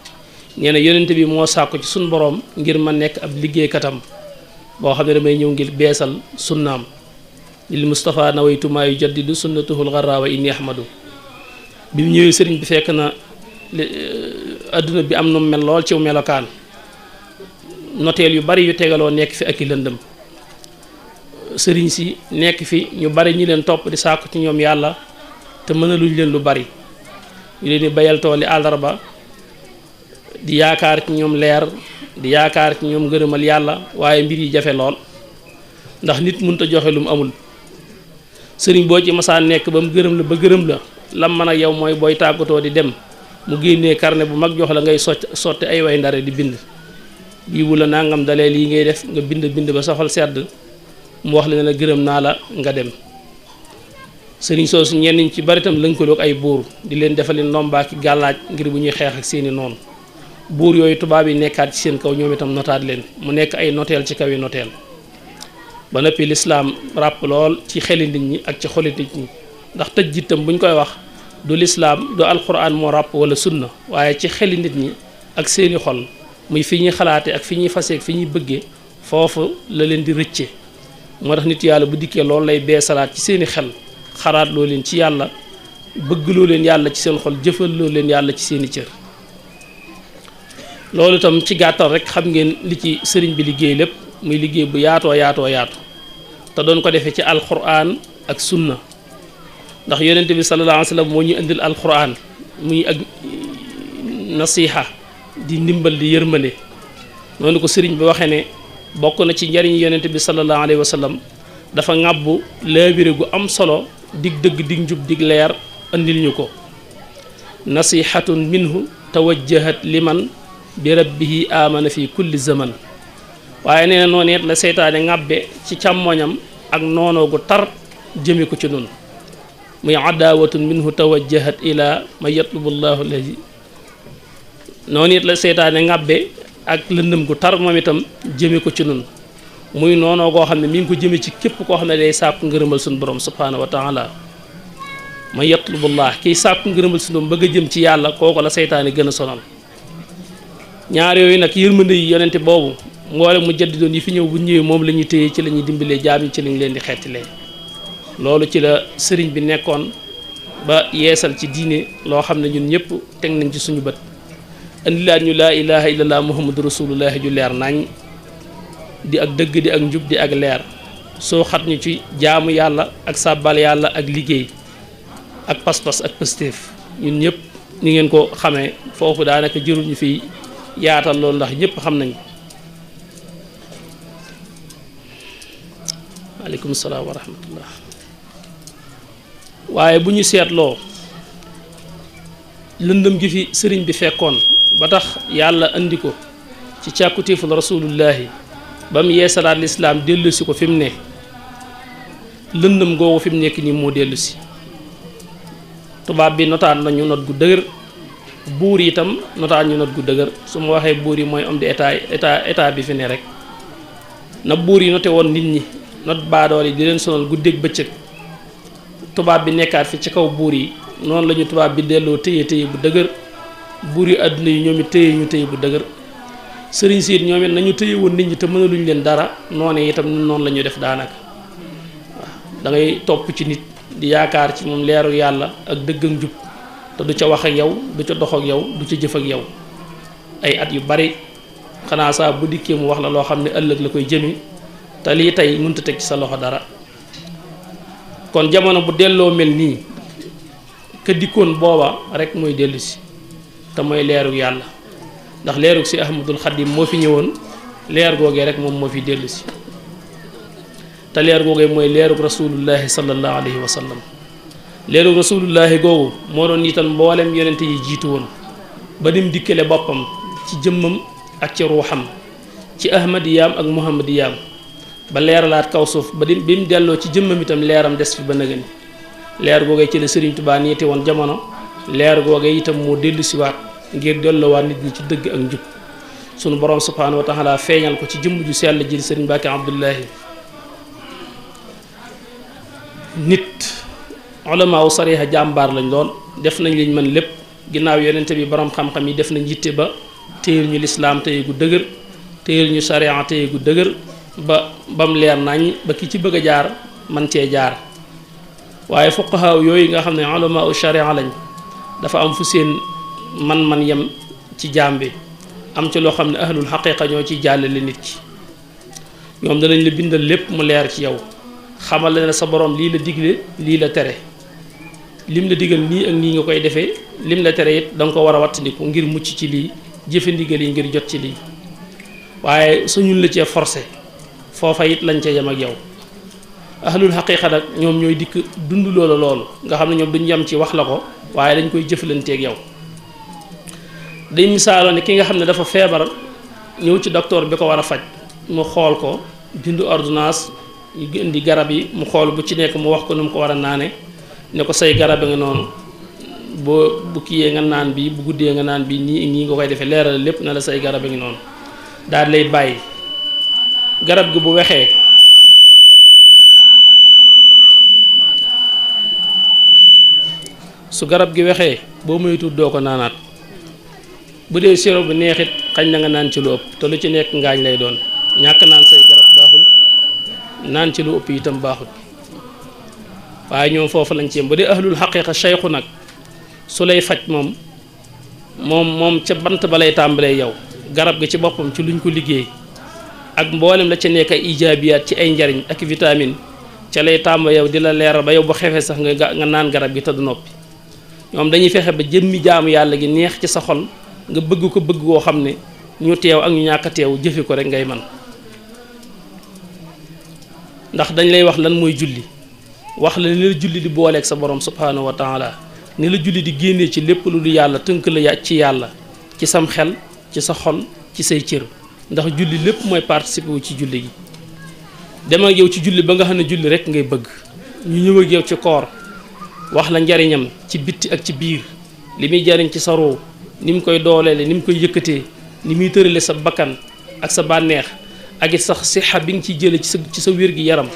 nee na yonente bi moo sàkku ci sunu borom ngir ma nekk ab liggéeykatam boo xam ne damay ñëw ngir beesal sunnaam lil Mustafa nawaytu maa yujaddidu sunnatuhul gharra wa inni ahmadu bi mu ñëwee sëriñ bi fekk na adduna bi am na mel lool ci melokaan noteel yu bari yu tegaloo nekk fi ak i lëndëm sëriñ si nekk fi ñu bari ñi leen topp di sàkku ci ñoom yàlla te mënaluñ leen lu bari ñu leen di bayal tooli àllarba di yaakaar ci ñoom leer di yaakaar ci ñoom ngërëmal yàlla waaye mbir yi jafe lool ndax nit mënut a joxe lu mu amul sëriñ boo ci masaan nekk ba mu gërëm la ba gërëm la lam man ak yow mooy booy tàggatoo di dem mu génnee carnet bu mag jox la ngay sotti ay way ndare di bind bii bu la nangam dalee lii ngay def nga bind ba soxal sedd mu wax la ne la gërëm naa la nga dem sëriñ soosu ñenn ñi ci bari tam lënkaloog ay buur di leen defali ndombaaki gàllaaj ngir bu ñuy xeex ak seeni noonu buur yooyu tubaab yi nekkaat ci seen kaw ñoom itam notaat leen mu nekk ay noteel ci kaw yi noteel ba noppi lislaam ràpp lool ci xeli nit ñi ak ci xoli nit ñi ndax tëj jitam buñ koy wax du lislaam du alquran moo ràpp wala sunna waaye ci xeli nit ñi ak seeni xol muy fi ñuy xalaate ak fi ñuy faseeg fi ñuy bëggee foofu la leen di rëcce moo tax nit yàlla bu dikkee loolu lay beesalaat ci seeni xel xaraat loo leen ci yàlla bëgg loo leen yàlla ci seen xol jëfal loo leen yàlla ci seeni cër loolu itam ci gàttal rek xam ngeen li ci sëriñ bi liggéey lépp muy liggéey bu yaatoo yaatu te doon ko defee ci alquran ak sunna ndax yonente bi sallallahu alayhi wa sallam moo ñu indil alquran muy ak nasiha di ndimbal di yërmande noonu ko sëriñ bi waxee ne bokk na ci njariñ yonente bi sallallahu alayhi wa sallam dafa ŋàbbu laabire gu am solo dig dëgg dig njub dig leer andil ñu ko nasihatun minhu tawajjahat liman bi rabbihi amana fi kulli zaman waaye nee na noonu it la seytaane ŋàbbe ci càmmoñam ak noonoo gu tar jëme ko ci nun muy adawatun minhu tawajjahat ila ma yatlubu llahu lazi noonu it la seytaane ŋàbbe ak lëndëm gu tar moom itam jëme ko ci nun muy noonoo goo xam ne mi ngi ko jëme ci képp koo xam ne day sàkku ngërëmal suñu borom subhanahu wa taala ma yatlubullah kiy sàkku ngërëmal suñu borom bëgg a jëm ci yàlla kooku la seytaane gën a sonal ñaar yooyu nag yërmande yi yonente boobu mboole mu jaddi doon yi fi ñëw bu ñëwee moom la ñuy téye ci la ñuy dimbalee jaam yi ci lañ leen di xeetilee loolu ci la sëriñ bi nekkoon ba yeesal ci diine loo xam ne ñun ñëpp teg nañ ci suñu bët indilaat ñu laa ilaha illallah muhammadu rasulullahi ju leer nañ di ak dëgg di ak njub di ak leer soo xat ñu ci jaamu yàlla ak sàbbal yàlla ak liggéey ak pas-pas ak pëstéef ñun ñëpp ni ngeen ko xamee foofu daanaka jërul ñu fi yaatal loolu ndax ñëpp xam nañ waaleykum salaam wa rahmatullah waaye bu ñu seetloo lëndëm gi fi sëriñ bi fekkoon ba tax yàlla andi ko ci càkkutéeful rasulullahi ba mu yeesalaat lislaam dellusi ko fi mu ne lëndëm googu fi mu nekk nii moo dellusi tubaab bi notaan nañu not gu dëgër buur yi itam notaan ñu not gu dëgër su ma waxee buur yi mooy homme d'état bi fi ne rek na buur yi note woon nit ñi not baadool yi di leen sonal guddeeg bëccëg tubaab bi nekkaat fi ci kaw buur yi noonu la ñu tubaab bi delloo téye bu dëgër buur yi àdduna yi ñoom it téye bu dëgër sëriñ siit ñoom it nañu téye woon nit ñi te mënaluñ leen dara noonu itam noonu la ñu def daanaka waaw da ngay topp ci nit di yaakaar ci moom leeru yàlla ak dëgg ak njub te du ca wax ak yow du ca dox ak yow du ca jëf ak yow ay at yu bari xanaa saa bu dikkee mu wax la loo xam ne ëllëg la koy jëmi te lii tey mënta teg ci sa loxo dara kon jamono bu delloo mel nii ka dikkoon booba rek mooy dellu si te mooy leerug yàlla ndax leerug si Ahmadul Xadim moo fi ñëwoon leer googee rek moom moo fi dellu si te leer googee mooy leerug rasulullahi sallallahu alayhi wa sallam leerug rasulullahi googu moo doon niital mboolem yonente yi jiitu woon ba nim dikkale boppam ci jëmmam ak ci ruuxam ci ahmadiyaam ak muhammadiyaam ba leeralaat kaw suuf ba bi mu delloo ci jëmmam itam leeram des fi ba nëgëni leer googee ci la Sëriñ Tuubaa niite woon jamono leer googee itam moo dellu siwaat ngir delloowaat nit ñi ci dëgg ak njub sunu borom subhaanahu wa taala feeñal ko ci jëmm ju sell ji Sëriñ Mbàkke Abdullahi nit ulamaa u sariha jàmbaar lañ lool def nañ liñ mën lépp ginnaaw yonente bi borom xam-xam yi def nañ yitte ba téyel ñu lislaam téye gu dëgër téyel ñu sariya téye gu dëgër bam leer nañ ba ki ci bëgg a jaar man cee jaar waaye fuqahaa yooyu nga xam ne ulamaa u sariya lañ dafa am fu seen man-man yem ci jaam bi am ci loo xam ne ahlul xaqiqa ñoo ciy jàllale nit ki ñoom danañ la bindal lépp mu leer ci yow xamal la ne sa borom lii la digle lii la tere lim la digal nii ak nii nga koy defee lim la tere it da nga ko war a wattandiku ngir mucc ci lii jëfe ndigal yi ngir jot ci lii waaye suñu la cee forcé foofa it lañ ca yem ak yow ahlul xaqiqa nag ñoom ñooy dikk dund loolu nga xam ne ñoom duñ yem ci wax la ko waaye dañ koy jëflanteeg yow day misaaloo ne ki nga xam ne dafa feebar ñëw ci docteur bi ko war a faj mu xool ko bindu ordonnance yu indi garab yi mu xool bu ci nekk mu wax ko nu mu ko war a naane ne ko say garab nga noonu bu kiyee nga naan bi bu guddee nga naan bi nii nga koy defee leeral lépp na la say garab ngi noonu daal lay bàyyi garab gi bu wexee su garab gi wexee boo moytuwul doo ko naanaat bu dee sirop bi neexit xañ na nga naan ci lu ëpp te lu ci nekk ngaañ lay doon ñàkk naan say garab baaxul naan ci lu ëpp itam baaxul waaye ñoom foofu lañ ci yem bu dee ahlul xaqiqa sayxu nag su lay faj moom ca bant ba lay tàmbalee yow garab gi ci boppam ci luñ ko liggéey ak mboolem la ca nekk ay ijaabiyaat ci ay njariñ ak vitamine ca lay tàmba yow di la leeral ba yow bu xefee sax nga naan garab gi te du noppi ñoom dañuy fexe ba jëmmi jaamu yàlla gi neex ci sa xol nga bëgg ko bëgg koo xam ne ñu teew ak ñu ñàkk a teew jëfe ko rek ngay man ndax dañ lay wax lan mooy julli wax la ni la julli di booleeg sa borom subhaanahu wa taala ni la julli di génnee ci lépp lu du yàlla tënk la ci yàlla ci sam xel ci sa xol ci say cër ndax julli lépp mooy participer wu ci julli gi dem ak yow ci julli ba nga xam ne julli rek ngay bëgg ñu ñëw ak yow ci koor wax la njariñam ci bitti ak ci biir li muy jariñ ci sa roo ni mu koy dooleele ni mu koy yëkkatee ni muy tërale sa bakkan ak sa bànneex ak it sax sixa bi nga ciy jële ci sa wér gi yaram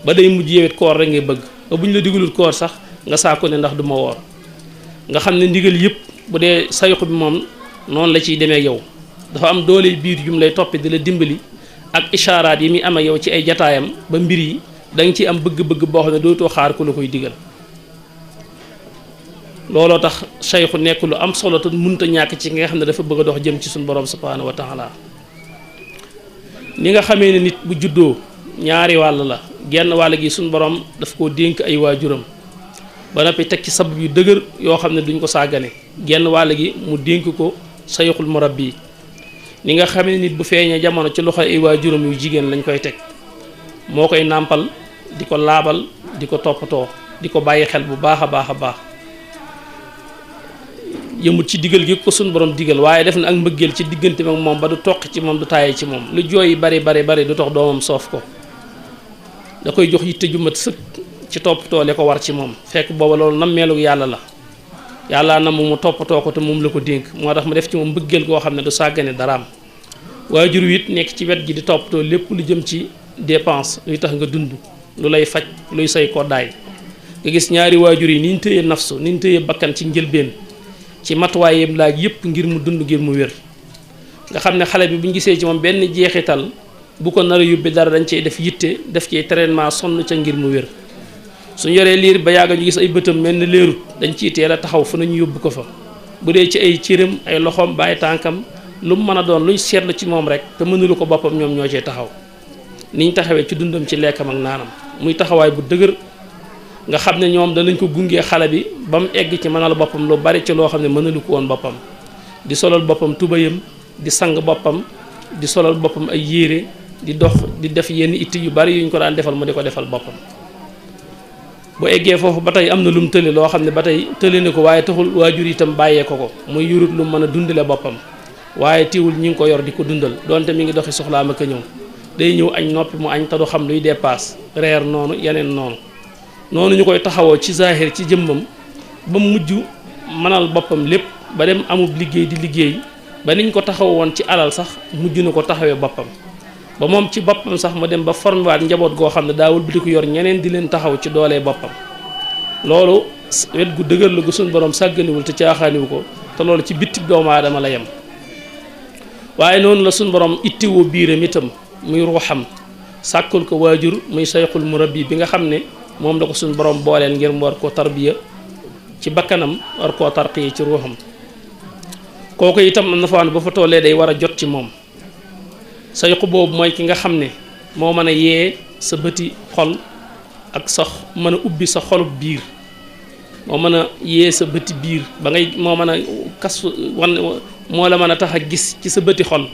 ba day mujj yewet koor rek ngay bëgg ba bu ñu la digalul koor sax nga saako ne ndax du ma woor nga xam ne ndigal yëpp bu dee sayxu bi moom noonu la ciy demee yow dafa am doole biir yu mu lay toppee di la dimbali ak ishaaraat yi muy am ak yow ci ay jataayam ba mbir yi da nga ciy am bëgg-bëgg boo xam ne dootoo xaar ku la koy digal looloo tax sayxu nekk lu am solo te mënut a ñàkk ci nga xam ne dafa bëgg a dox jëm ci suñu borom subhaanahu wa taala ni nga xamee ne nit bu juddoo ñaari wàll la genn wàll gi suñu borom daf koo dénk ay waajuram ba noppi teg ci sabab yu dëgër yoo xam ne duñ ko sàggane genn wàll gi mu dénk ko sayxul murabbi ni nga xamee nit bu feeñee jamono ci loxo ay waajuram yu jigéen lañ koy teg moo koy nàmpal di ko laabal di ko toppatoo di ko bàyyi xel bu baax a baax a baax yëmut ci digal gi ko suñ borom digal waaye def na ak mbëggeel ci diggante ak moom ba du toq ci moom du tàyyi ci moom lu jooy yi bari du tax doomam soof ko da koy jox yitte ju mat sëkk ci toppatoo li ko war ci moom fekk booba loolu nammeelu yàlla la yàlla na mu toppatoo ko te moom la ko dénk moo tax mu def ci moom mbëggeel goo xam ne du sàggane daraam waajur wi it nekk ci wet gi di toppatoo lépp lu jëm ci dépense luy tax nga dund lu lay faj luy say koddaay nga gis ñaari waajur yi ni ñu tëyee nafsu ni ñu tëyee bakkan ci njëlbeen ci matuwaay yëpp laaj yëpp ngir mu dund ngir mu wér nga xam ne xale bi bu ñu gisee ci moom benn jeexital bu ko nar a yóbbi dara dañ cey def yitte def ci traitement sonn ca ngir mu wér suñu yoree liir ba yàgg ñu gis ay bëtam mel ni leerut dañ ciy teel a taxaw fu nañu yóbbu ko fa bu dee ci ay cëram ay loxoom bàyyi tànkam lu mu mën a doon luñ seetlu ci moom rek te mënulu ko boppam ñoom ñoo cee taxaw niñ taxawee ci dundam ci lekkam ak naanam muy taxawaay bu dëgër nga xam ne ñoom danañ ko gungee xale bi ba mu egg ci mënal boppam lu bari ci loo xam ne mënalu ko woon boppam di solal boppam tubayam di sang boppam di solal boppam ay yére di dox di def yenn itti yu bari yuñ ko daan defal mu di ko defal boppam bu eggee foofu ba tey am na lu mu tëli loo xam ne ba tey tëli na ko waaye taxul waajur itam bàyyee ko muy yurut lu mën a dundale boppam waaye tiwul ñi ngi ko yor di ko dundal donte mi ngi doxi soxlaam ak a ñëw day ñëw añ noppi mu añ te du xam luy dépasse reer noonu yeneen noonu ñu koy taxawoo ci zahir ci jëmmam ba mujj mënal boppam lépp ba dem amub liggéey di liggéey ba niñ ko taxaw woon ci alal sax mujj na ko taxawee boppam ba moom ci boppam sax ma dem ba formé waat njaboot goo xam ne daawul bi di ko yor ñeneen di leen taxaw ci doolee boppam loolu wet gu dëgër la gu suñ borom sàgganiwul te caaxaaniwu ko te loolu ci bitti doomu aadama la yem waaye noonu la suñ borom ittiwoo biiram itam muy ruuxam sàkkul ko waajur muy sayxul murabbi bi nga xam ne moom la ko suñ borom booleel ngir mu war koo tarbiya ci bakkanam war koo tarqiya ci ruuxam kooku itam am na fa wax ne ba fa tollee day war a jot ci moom sayxu boobu mooy ki nga xam ne moo mën a yee sa bëti xol ak sa mën a ubbi sa xolub biir moo mën a yee sa bëti biir ba ngay moo mën a kas moo la mën a tax a gis ci sa bëti xol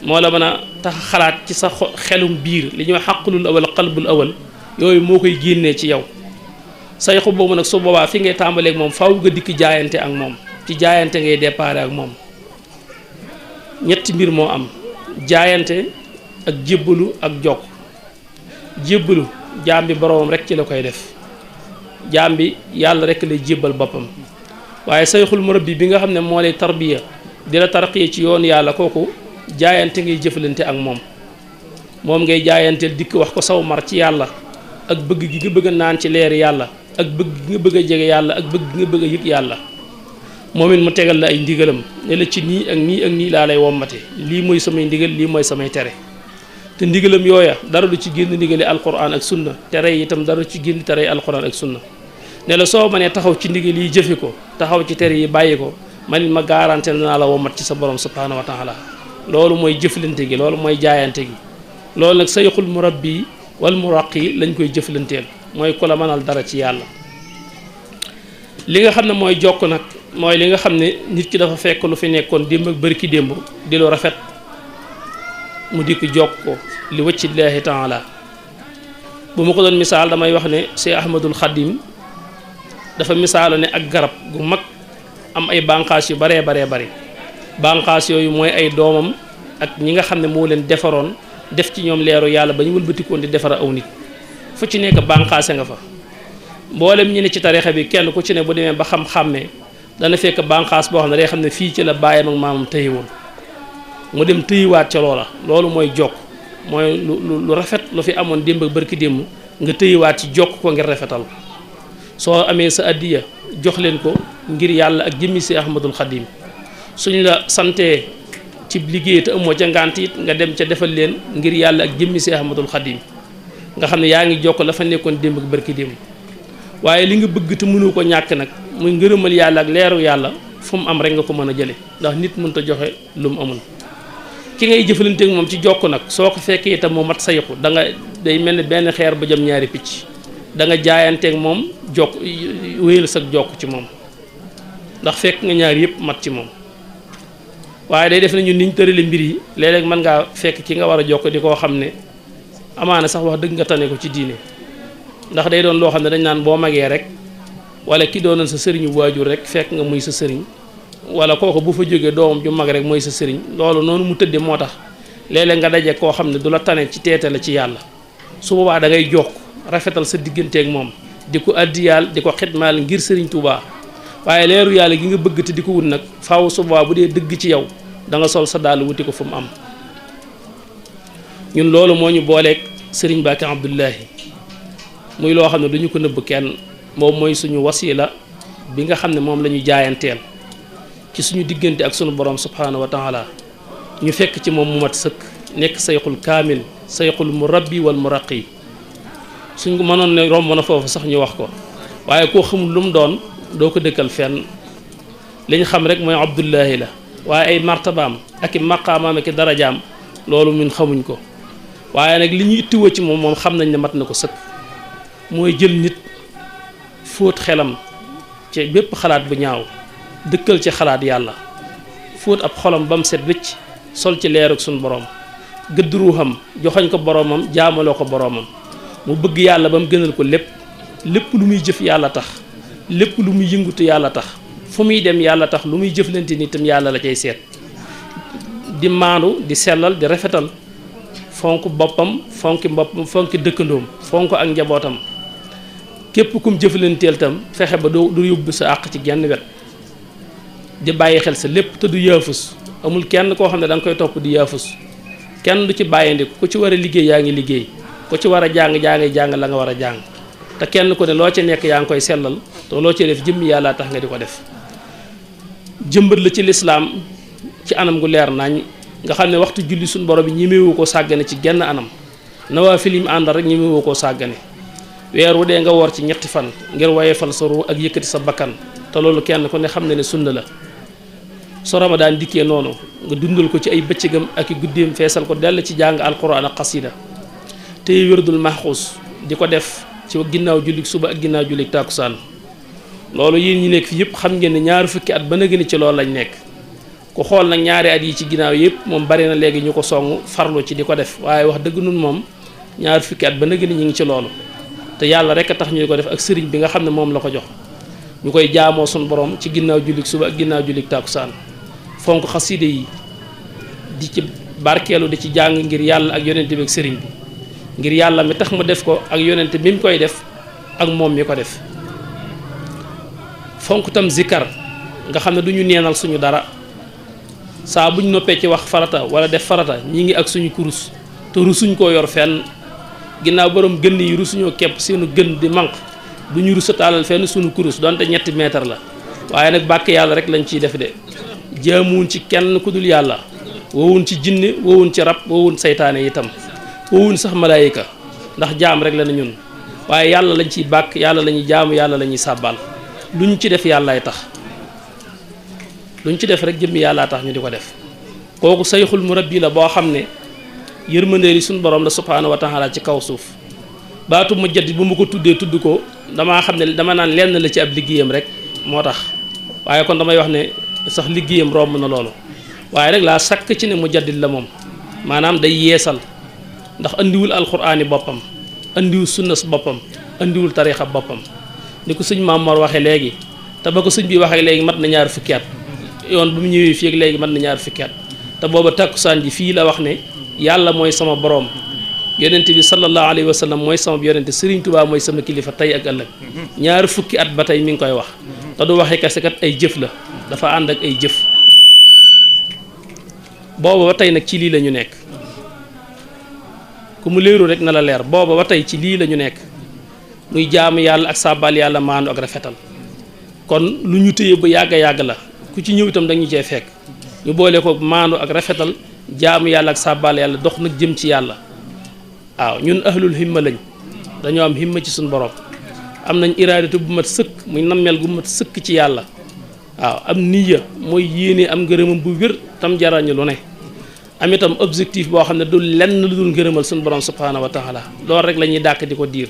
moo la mën a tax a xalaat ci sa xelum biir li ñuy wax xaqlul awal qalbul awal yooyu moo koy génnee ci yow sayxu boobu nag su boobaa fi ngay tàmbaleeg moom faaw nga dikk jaayante ak moom ci jaayante ngay déparé ak moom ñetti mbir moo am jaayante ak jébbalu ak jokk jébbalu jaam bi boroomam rek ci la koy def jaam bi yàlla rek lay jébbal boppam waaye sayxul murabbi bi nga xam ne moo lay tarbiya di la tarqiya ci yoon yàlla kooku jaayante ngay jëfalante ak moom ngay jaayanteel dikk wax ko saw mar ci yàlla ak bëgg gi nga bëgg a naan ci leeri yàlla ak bëgg gi nga bëgg a jege yàlla ak bëgg gi nga bëgg a yëg yàlla moom it mu tegal la ay ndigalam ne la ci nii ak nii ak nii laa lay wommate lii mooy samay ndigal lii mooy samay tere te ndigalam yooya dara du ci génn ndigali alquran ak sunna tere yi itam dara du ci génn tere yi alquran ak sunna ne la soo mënee taxaw ci ndigal yi jëfe ko taxaw ci tere yi bàyyi ko man it ma garanté naa la wommat ci sa borom subhanahu wa taala loolu mooy jëflante gi loolu mooy jaayante gi loolu nag sayxul murabbi wal muraqi lañ koy jëflanteel mooy ku la mënal dara ci yàlla li nga xam ne mooy jokk nag mooy li nga xam ne nit ki dafa fekk lu fi nekkoon démb ak bërki démb di lu rafet mu dikk jokk ko li wajhillaahi taala bu ma ko doon misaal damay wax ne Cheikh Ahmadul Xadim dafa misaalo ne ak garab gu mag am ay bànqaas yu baree bari bànqaas yooyu mooy ay doomam ak ñi nga xam ne moo leen defaroon def ci ñoom leeru yàlla ba ñu wëlbatikoon di defar aw nit fu ci nekk bànqaase nga fa mboolem ñi ne ci tarixa bi kenn ku ci ne bu demee ba xam-xàmmee dana fekk bànqaas boo xam ne day xam ne fii ci la bàyyam ak maamam tëyiwoon mu dem tëyiwaat ca loola loolu mooy jokk mooy lu rafet lu fi amoon démb ak bërki démb nga tëyiwaat ci jokk ko ngir rafetal soo amee sa addiya jox leen ko ngir yàlla ak jëmmi si Ahmadul Xadim suñ la santee ci liggéey te amoo ca ngànt it nga dem ca defal leen ngir yàlla ak jëmmi si Ahmadul Xadim nga xam ne yaa ngi jokk la fa nekkoon démb ak bërki démb waaye li nga bëgg te mënu ko ñàkk nag muy ngërëmal yàlla ak leeru yàlla fu mu am rek nga ko mën a jële ndax nit mënut a joxe lu mu amul ki ngay jëfalanteek moom ci jokk nag soo ko fekkee itam mu mat sayxu da nga day mel ni benn xeer ba jëm ñaari picc da nga jaayanteek moom jokk wéyal sa jokk ci moom ndax fekk nga ñaar yëpp mat ci moom waaye day def na ñun niñ tërale mbir yi léeg-léeg mën ngaa fekk ki nga war a jokk di koo xam ne amaana sax wax dëgg nga tane ko ci diine ndax day doon loo xam ne dañ naan boo magee rek wala ki doonoon sa sëriñu waajur rek fekk nga muy sa sëriñ wala kooku bu fa jógee doomam ju mag rek mooy sa sëriñ loolu noonu mu tëddee moo tax léeg-léeg nga daje koo xam ne du la tane ci teete la ci yàlla su boobaa da ngay jokk rafetal sa digganteeg moom di ko addiyaal di ko xidmaal ngir sëriñ Tuubaa waaye leeru yàlla gi nga bëgg te di ko wut nag faaw su boobaa bu dee dëgg ci yow da nga sol sa dàll wuti ko fu mu am ñun loolu moo ñu booleeg sëriñ Mbàkke Abdullahi muy loo xam ne duñu ko nëbb kenn moom mooy suñu wasila bi nga xam ne moom la ñu jaayanteel ci suñu diggante ak suñu borom subhanahu wa taala ñu fekk ci moom mu mat sëkk nekk sayxul kaamil sayxul murabbi wal muraqi suñ ko mënoon ne romb na foofu sax ñu wax ko waaye koo xamul lu mu doon doo ko dëkkal fenn li ñu xam rek mooy Abdullahi la waaye ay martabaam ak i maqaamaam ak i darajaam loolu ñun xamuñ ko waaye nag li ñu ittiwoo ci moom xam nañ ne mat na ko sëkk mooy jël nit fóot xelam ci bépp xalaat bu ñaaw dëkkal ci xalaat yàlla fóot ab xolam ba mu set wécc sol ci leerug suñu borom gëdd ruuxam joxoñ ko boromam jaamaloo ko boromam mu bëgg yàlla ba mu gënal ko lépp lu muy jëf yàlla tax lépp lu muy yëngutu yàlla tax fu muy dem yàlla tax lu muy jëflante ni itam yàlla la cay seet di maandu di sellal di rafetal fonk boppam fonki dëkkandoom fonk ak njabootam képp kum jëflanteel tam fexe ba du yóbbu sa àq ci genn wet di bàyyi xel sa lépp te du yaafus amul kenn koo xam ne da nga koy topp di yaafus kenn du ci bàyyindiku ku ci war a liggéey yaa ngi liggéey ku ci war a jàng la nga war a jàng te kenn ku ne loo ci nekk yaa ngi koy sellal te loo ci def jëmmi yàlla tax nga di ko def jëmbat la ci lislaam ci anam gu leer nañ nga xam ne waxtu julli suñu borom bi ñemewu ko sàggane ci genn anam nawaafil yi mu àndal rek ñemewu koo sàggane weer wu dee nga woor ci ñetti fan ngir woyefal sa ruu ak yëkkati sa bakkan te loolu kenn ku ne xam ne sunna la so Ramadan dikkee noonu nga dundal ko ci ay bëccëgam ak i guddeem feesal ko dell ci jàng alquran ak xasida te wérdul maxuus di ko def ci ginnaaw jullik suba ak ginnaaw jullik tàkkusaan loolu yéen ñi nekk fi yëpp xam ngeen ne ñaari fukki at ba na gën ci loolu lañ nekk ku xool nag ñaari at yi ci ginnaaw yëpp moom bari na léegi ñu ko song farlu ci di ko def waaye wax dëgg nun moom ñaari fukki at ba na gën ñu ngi ci loolu te yàlla rek a tax ñu di ko def ak sëriñ bi nga xam ne moom la ko jox ñu koy jaamoo suñu borom ci ginnaaw jullik suba ak ginnaaw jullik tàkkusaan fonk xaside yi di ci barkeelu di ci jàng ngir yàlla ak yonente bi ak sëriñ bi ngir yàlla mi tax mu def ko ak yonente mi mu koy def ak moom mi ko def fonk tam zikkar nga xam ne du ñu neenal suñu dara saa buñ noppee ci wax farata wala def farata ñi ngi ak suñu kurus te rusuñ koo yor fenn ginnaaw borom gën yi rusuñoo kepp seenu gën di manq du ñu rusa taalal fenn suñu kurus donte 3 mètre la waaye nag bàkk yàlla rek lañ ciy def de jaamuwuñ ci kenn ku dul yàlla woowuñ ci jinne woowuñ ci rab woowuñ saytaane itam woowuñ sax malaayika ndax jaam rek la na ñun waaye yàlla lañ ciy bàkk yàlla la ñuy jaamu yàlla la ñuy sàbbal lu ñu ci def yàllaay tax lu ñu ci def rek jëmmi yàllaa tax ñu di ko def kooku sayxul murabbi la boo xam ne yërmandeeri suñu borom la subhaanahu wa taala ci kaw suuf baatu mujaddid bu ma ko tuddee tudd ko damaa xam ne dama naan lenn la ci ab liggéeyam rek moo tax waaye kon damay wax ne sax liggéeyam romb na loolu waaye rek laa sakk ci ne mujaddid la moom maanaam day yeesal ndax andiwul alquraani boppam andiwul sunnas boppam andiwul tariixa boppam ni ko sëñ Maam Mor waxee léegi te ba ko sëñ bi waxee léegi mat na 2 fukki at yoon bu mu ñëwee fii ak léegi mat na 2 fukki at te booba takkusaan ji fii la wax ne yàlla mooy sama boroom yonente bi sallallahu alayhi wa sallam mooy sama yonente Serigne Touba mooy sama kilifa tey ak ëllëg 2 fukki at ba tey mi ngi koy wax te du waxee kese kat ay jëf la dafa ànd ak ay jëf booba ba tey nag ci lii la ñu nekk ku mu léeru rek na la leer booba ba tey ci lii la ñu nekk muy jaamu yàlla ak sàbbal yàlla maandu ak rafetal kon lu ñu téye ba yàgg a yàgg la ku ci ñëw itam dañu cee fekk ñu boole ko maandu ak rafetal jaamu yàlla ak sàbbal yàlla dox nag jëm ci yàlla waaw ñun ahlul himma lañ dañoo am himma ci suñu borom am nañ iraadatu bu mat sëkk muy nammeel gu mat sëkk ci yàlla waaw am niya mooy yéene am ngërëmam bu wér tam jarañu lu ne am itam objectif boo xam ne du lenn lu dul ngërëmal suñu borom subhaanahu wa taala loolu rek la ñuy dàkk di ko diir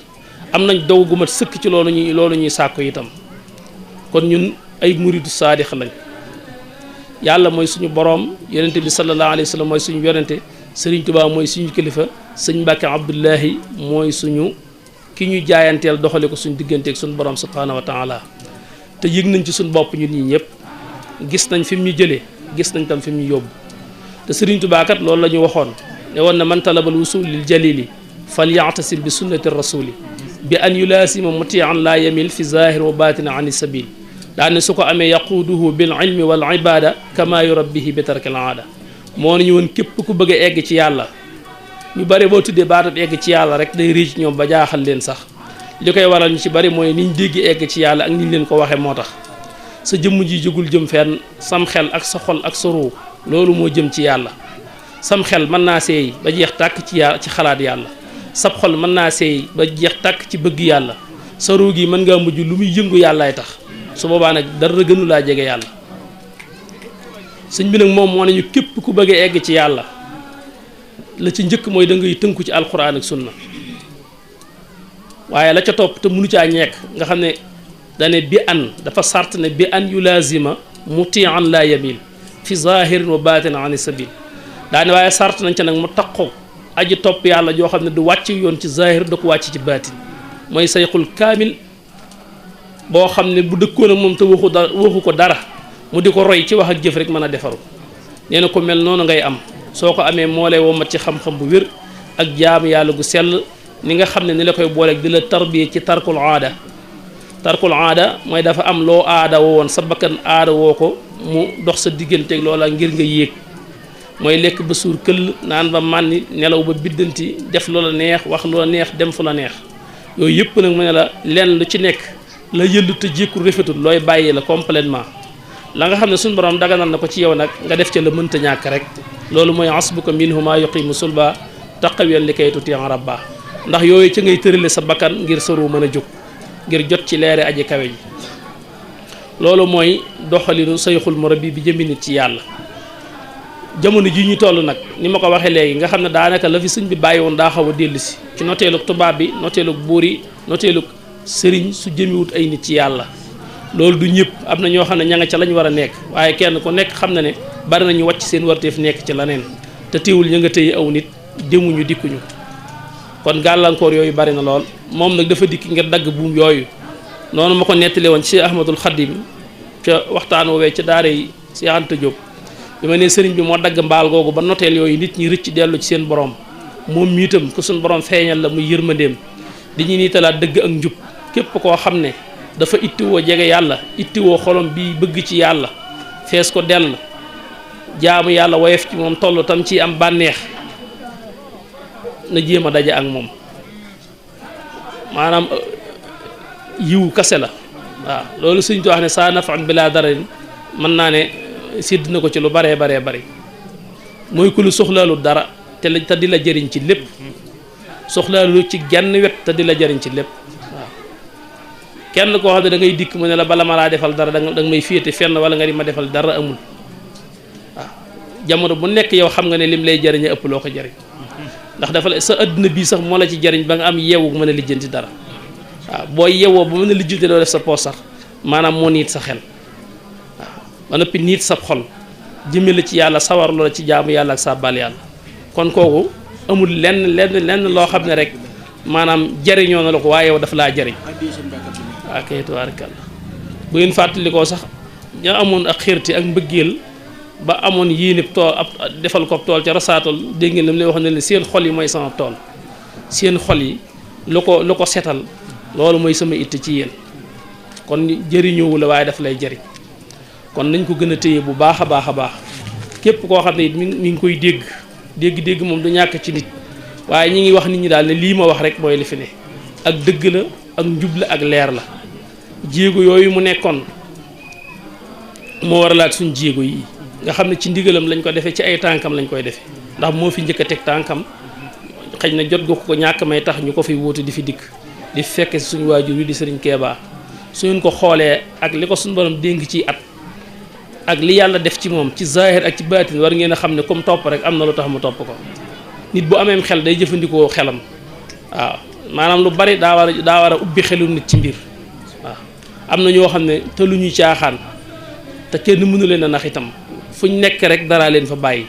am nañ dow gu mat sëkk ci loolu ñuy sàkku itam kon ñun ay muridu saadix lañ yàlla mooy suñu borom yonente bi sallallahu alayhi wa sallam mooy suñu yonente Sëriñ Tuubaa mooy suñu kilifa sëñ Mbàkke Abdullahi mooy suñu ki ñu jaayanteel doxale ko suñu digganteeg suñu borom subhaanahu wa taala te yëg nañ ci suñu bopp ñun ñii ñëpp gis nañ fi mu ñu jëlee gis nañ tam fi mu ñu yóbbu te Sëriñ Tuubaa kat loolu la ñu waxoon ne woon na man talabal wusul lil jalili fal ya'tasim bi sunnati rasuli bi an yulaasima mutian laa yamil fi zahir wa batina an sabil daane su ko amee yaquuduhu bil ilmi wal ibada kama yurabbihi bi tarkil aada moo nañu woon képp ku bëgg a egg ci yàlla ñu bari boo tuddee baatab egg ci yàlla rek day riic ñoom ba jaaxal leen sax li koy waral ñu ci bari mooy niñ dégg egg ci yàlla ak niñ leen ko waxee moo tax sa jëmm ji jógul jëm fenn sam xel ak sa xol ak sa ruu loolu moo jëm ci yàlla sam xel mën naa seey ba jeex tàkk ci yàlla ci xalaat yàlla sab xol mën naa seey ba jeex tàkk ci bëgg yàlla sa ruu gi mën ngaa mujj lu muy yëngu yàllaay tax su boobaa nag dara gënu laa jege yàlla sëñ bi nag moom moo nañu képp ku bëgg a egg ci yàlla la ci njëkk mooy da ngay tënku ci alquran ak sunna waaye la ca topp te mënu caa ñekk nga xam ne dane bi an dafa sart ne bi an yulaazima mutian laa yamil fi zahirin wa batin an sabil daane waaye sart nañ ca nag mu taqoo aji topp yàlla joo xam ne du wàcc yoon ci zahir da ko wàcc ci baatin mooy sayxul kaamil boo xam ne bu dëkkoon ak moom te waxu ko dara mu di ko roy ci wax ak jëf rek mën a defaru nee na ko mel noonu ngay am soo ko amee moo lay womat ci xam-xam bu wér ak jaamu yàlla gu sell ni nga xam ne ni la koy booleeg di la tarbiye ci tarkul aada mooy dafa am loo aada woo woon sa bakkan aada woo ko mu dox sa digganteeg loola ngir nga yéeg mooy lekk ba suur këll naan ba màndi nelaw ba biddanti def loola neex wax loola neex dem fu la neex yooyu yëpp nag mu ne la lenn lu ci nekk la yëllu te jékkul rafetul looy bàyyi la complètement la nga xam ne suñu borom daganal na ko ci yow nag nga def ca la mënta ñàkk rek loolu mooy asbuka minhu ma yuqimu sulba taqawiyan li kay tuti rabba ndax yooyu ca ngay tërale sa bakkan ngir sa ruu mën a jóg ngir jot ci leere aji kawe ji loolu mooy doxalinu sayxul murabbi bi jëmmi nit ci yàlla. jamono ji ñu toll nag ni ma ko waxee léegi nga xam ne daanaka la fi sëñ bi bàyyi woon daa xaw a dellu si ci noteelug tubaab bi noteelug buur yi noteelug sëriñ su jëmiwut ay nit ci yàlla. loolu du ñëpp am na ñoo xam ne ña nga ca lañ war a nekk waaye kenn ku nekk xam na ne bari nañu wàcc seen warteef nekk ci leneen te teewul ña nga tëye aw nit demuñu dikkuñu kon gàllankoor yooyu bari na lool moom nag dafa dikk ngir dagg buum yooyu noonu ma ko nettali woon ci Ahmadul Xadim ca waxtaan woowee ca daara yi Cheikh Anta Diop bi ma ne sëriñ bi moo dagg mbaal googu ba noteel yooyu nit ñi rëcc dellu ci seen borom moom miitam ku suñ borom feeñal la muy yërmandeem di ñu niitalaat dëgg ak njub képp koo xam ne dafa ittiwoo jege yàlla ittiwoo xolom bi bëgg ci yàlla fees ko dell jaamu yàlla woyof ci moom toll tam ci am bànneex na jéem a daje ak moom maanaam yiw kase la waaw loolu suñ ko wax ne saa nafan bi laa dara mën naa ne sédd na ko ci lu baree bari mooy ku lu soxlaalu dara te di la jëriñ ci lépp soxlaalu ci genn wet te di la jëriñ ci lépp waaw kenn koo xam ne da ngay dikk mu ne la bala ma laa defal dara da nga may féete fenn wala nga di ma defal dara amul waaw jamono bu nekk yow xam nga ne lim lay jëriñ ëpp loo ko jëriñ ndax dafa sa adduna bii sax moo la ci jëriñ ba nga am yeewu mën a lijjanti dara waaw boo yeewoo ba mën a lijjanti doo def sa poos sax maanaam moo niit sa xel waaw ba noppi niit sa xol jëme la ci yàlla sawar loola ci jaamu yàlla ak sàbbal yàlla kon kooku amul lenn loo xam ne rek maanaam jëriñoo na la ko waaye yow dafa laa jëriñ waaw kay tabaarakalla bu ngeen fàttalikoo sax ña amoon ak xirti ak mbëggeel ba amoon yéenib tool ab defal ko tool ca rasaatol dégg ngeen li mu lay wax ne leen seen xol yi mooy sama tool seen xol yi lu ko setal loolu mooy sama itte ci yéen kon jëriñoowu la waaye daf lay jëriñ kon nañ ko gën a téye bu baax a baax képp koo xam ne it mi ngi koy dégg moom du ñàkk ci nit waaye ñi ngi wax nit ñi daal ne lii ma wax rek mooy li fi ne ak dëgg la ak njub la ak leer la jéego yooyu mu nekkoon moo waralaat suñ jéego yi nga xam ne ci ndigalam lañ ko defee ci ay tànkam lañ koy defee ndax moo fi njëkk a teg tànkam xëy na jot gu ko ñàkk may tax ñu ko fi wóotu di fi dikk di fekk suñu waajur wi di sëriñ Keeba suñu ko xoolee ak li ko suñu borom dénk ci at ak li yàlla def ci moom ci zahir ak ci baatin war ngeen a xam ne comme topp rek am na lu tax mu topp ko nit bu ameem xel day jëfandikoo xelam waaw maanaam lu bari daa war a ubbi xelu nit ci mbir waaw am na ñoo xam ne te lu ñuy caaxaan te kenn mënu leen a nax itam fuñ nekk rek dara leen fa bàyyi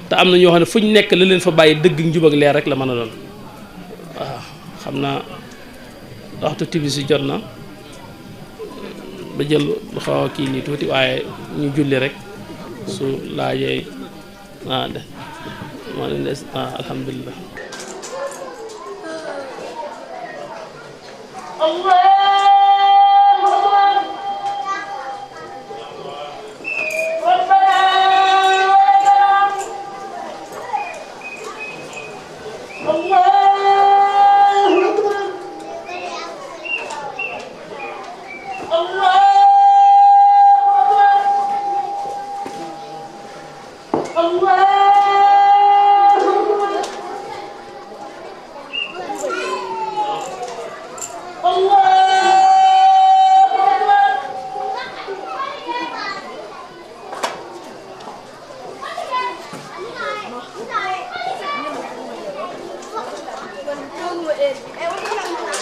te am na ñoo xam ne fuñ nekk la leen fa bàyyi dëgg njub ak leer rek la mën a doon waaw xam naa waxtu tibi si jot na ba jël lu xaw a kii nii tuuti waaye ñu julli rek su laajee de moo leen des alhamdulilah Eh,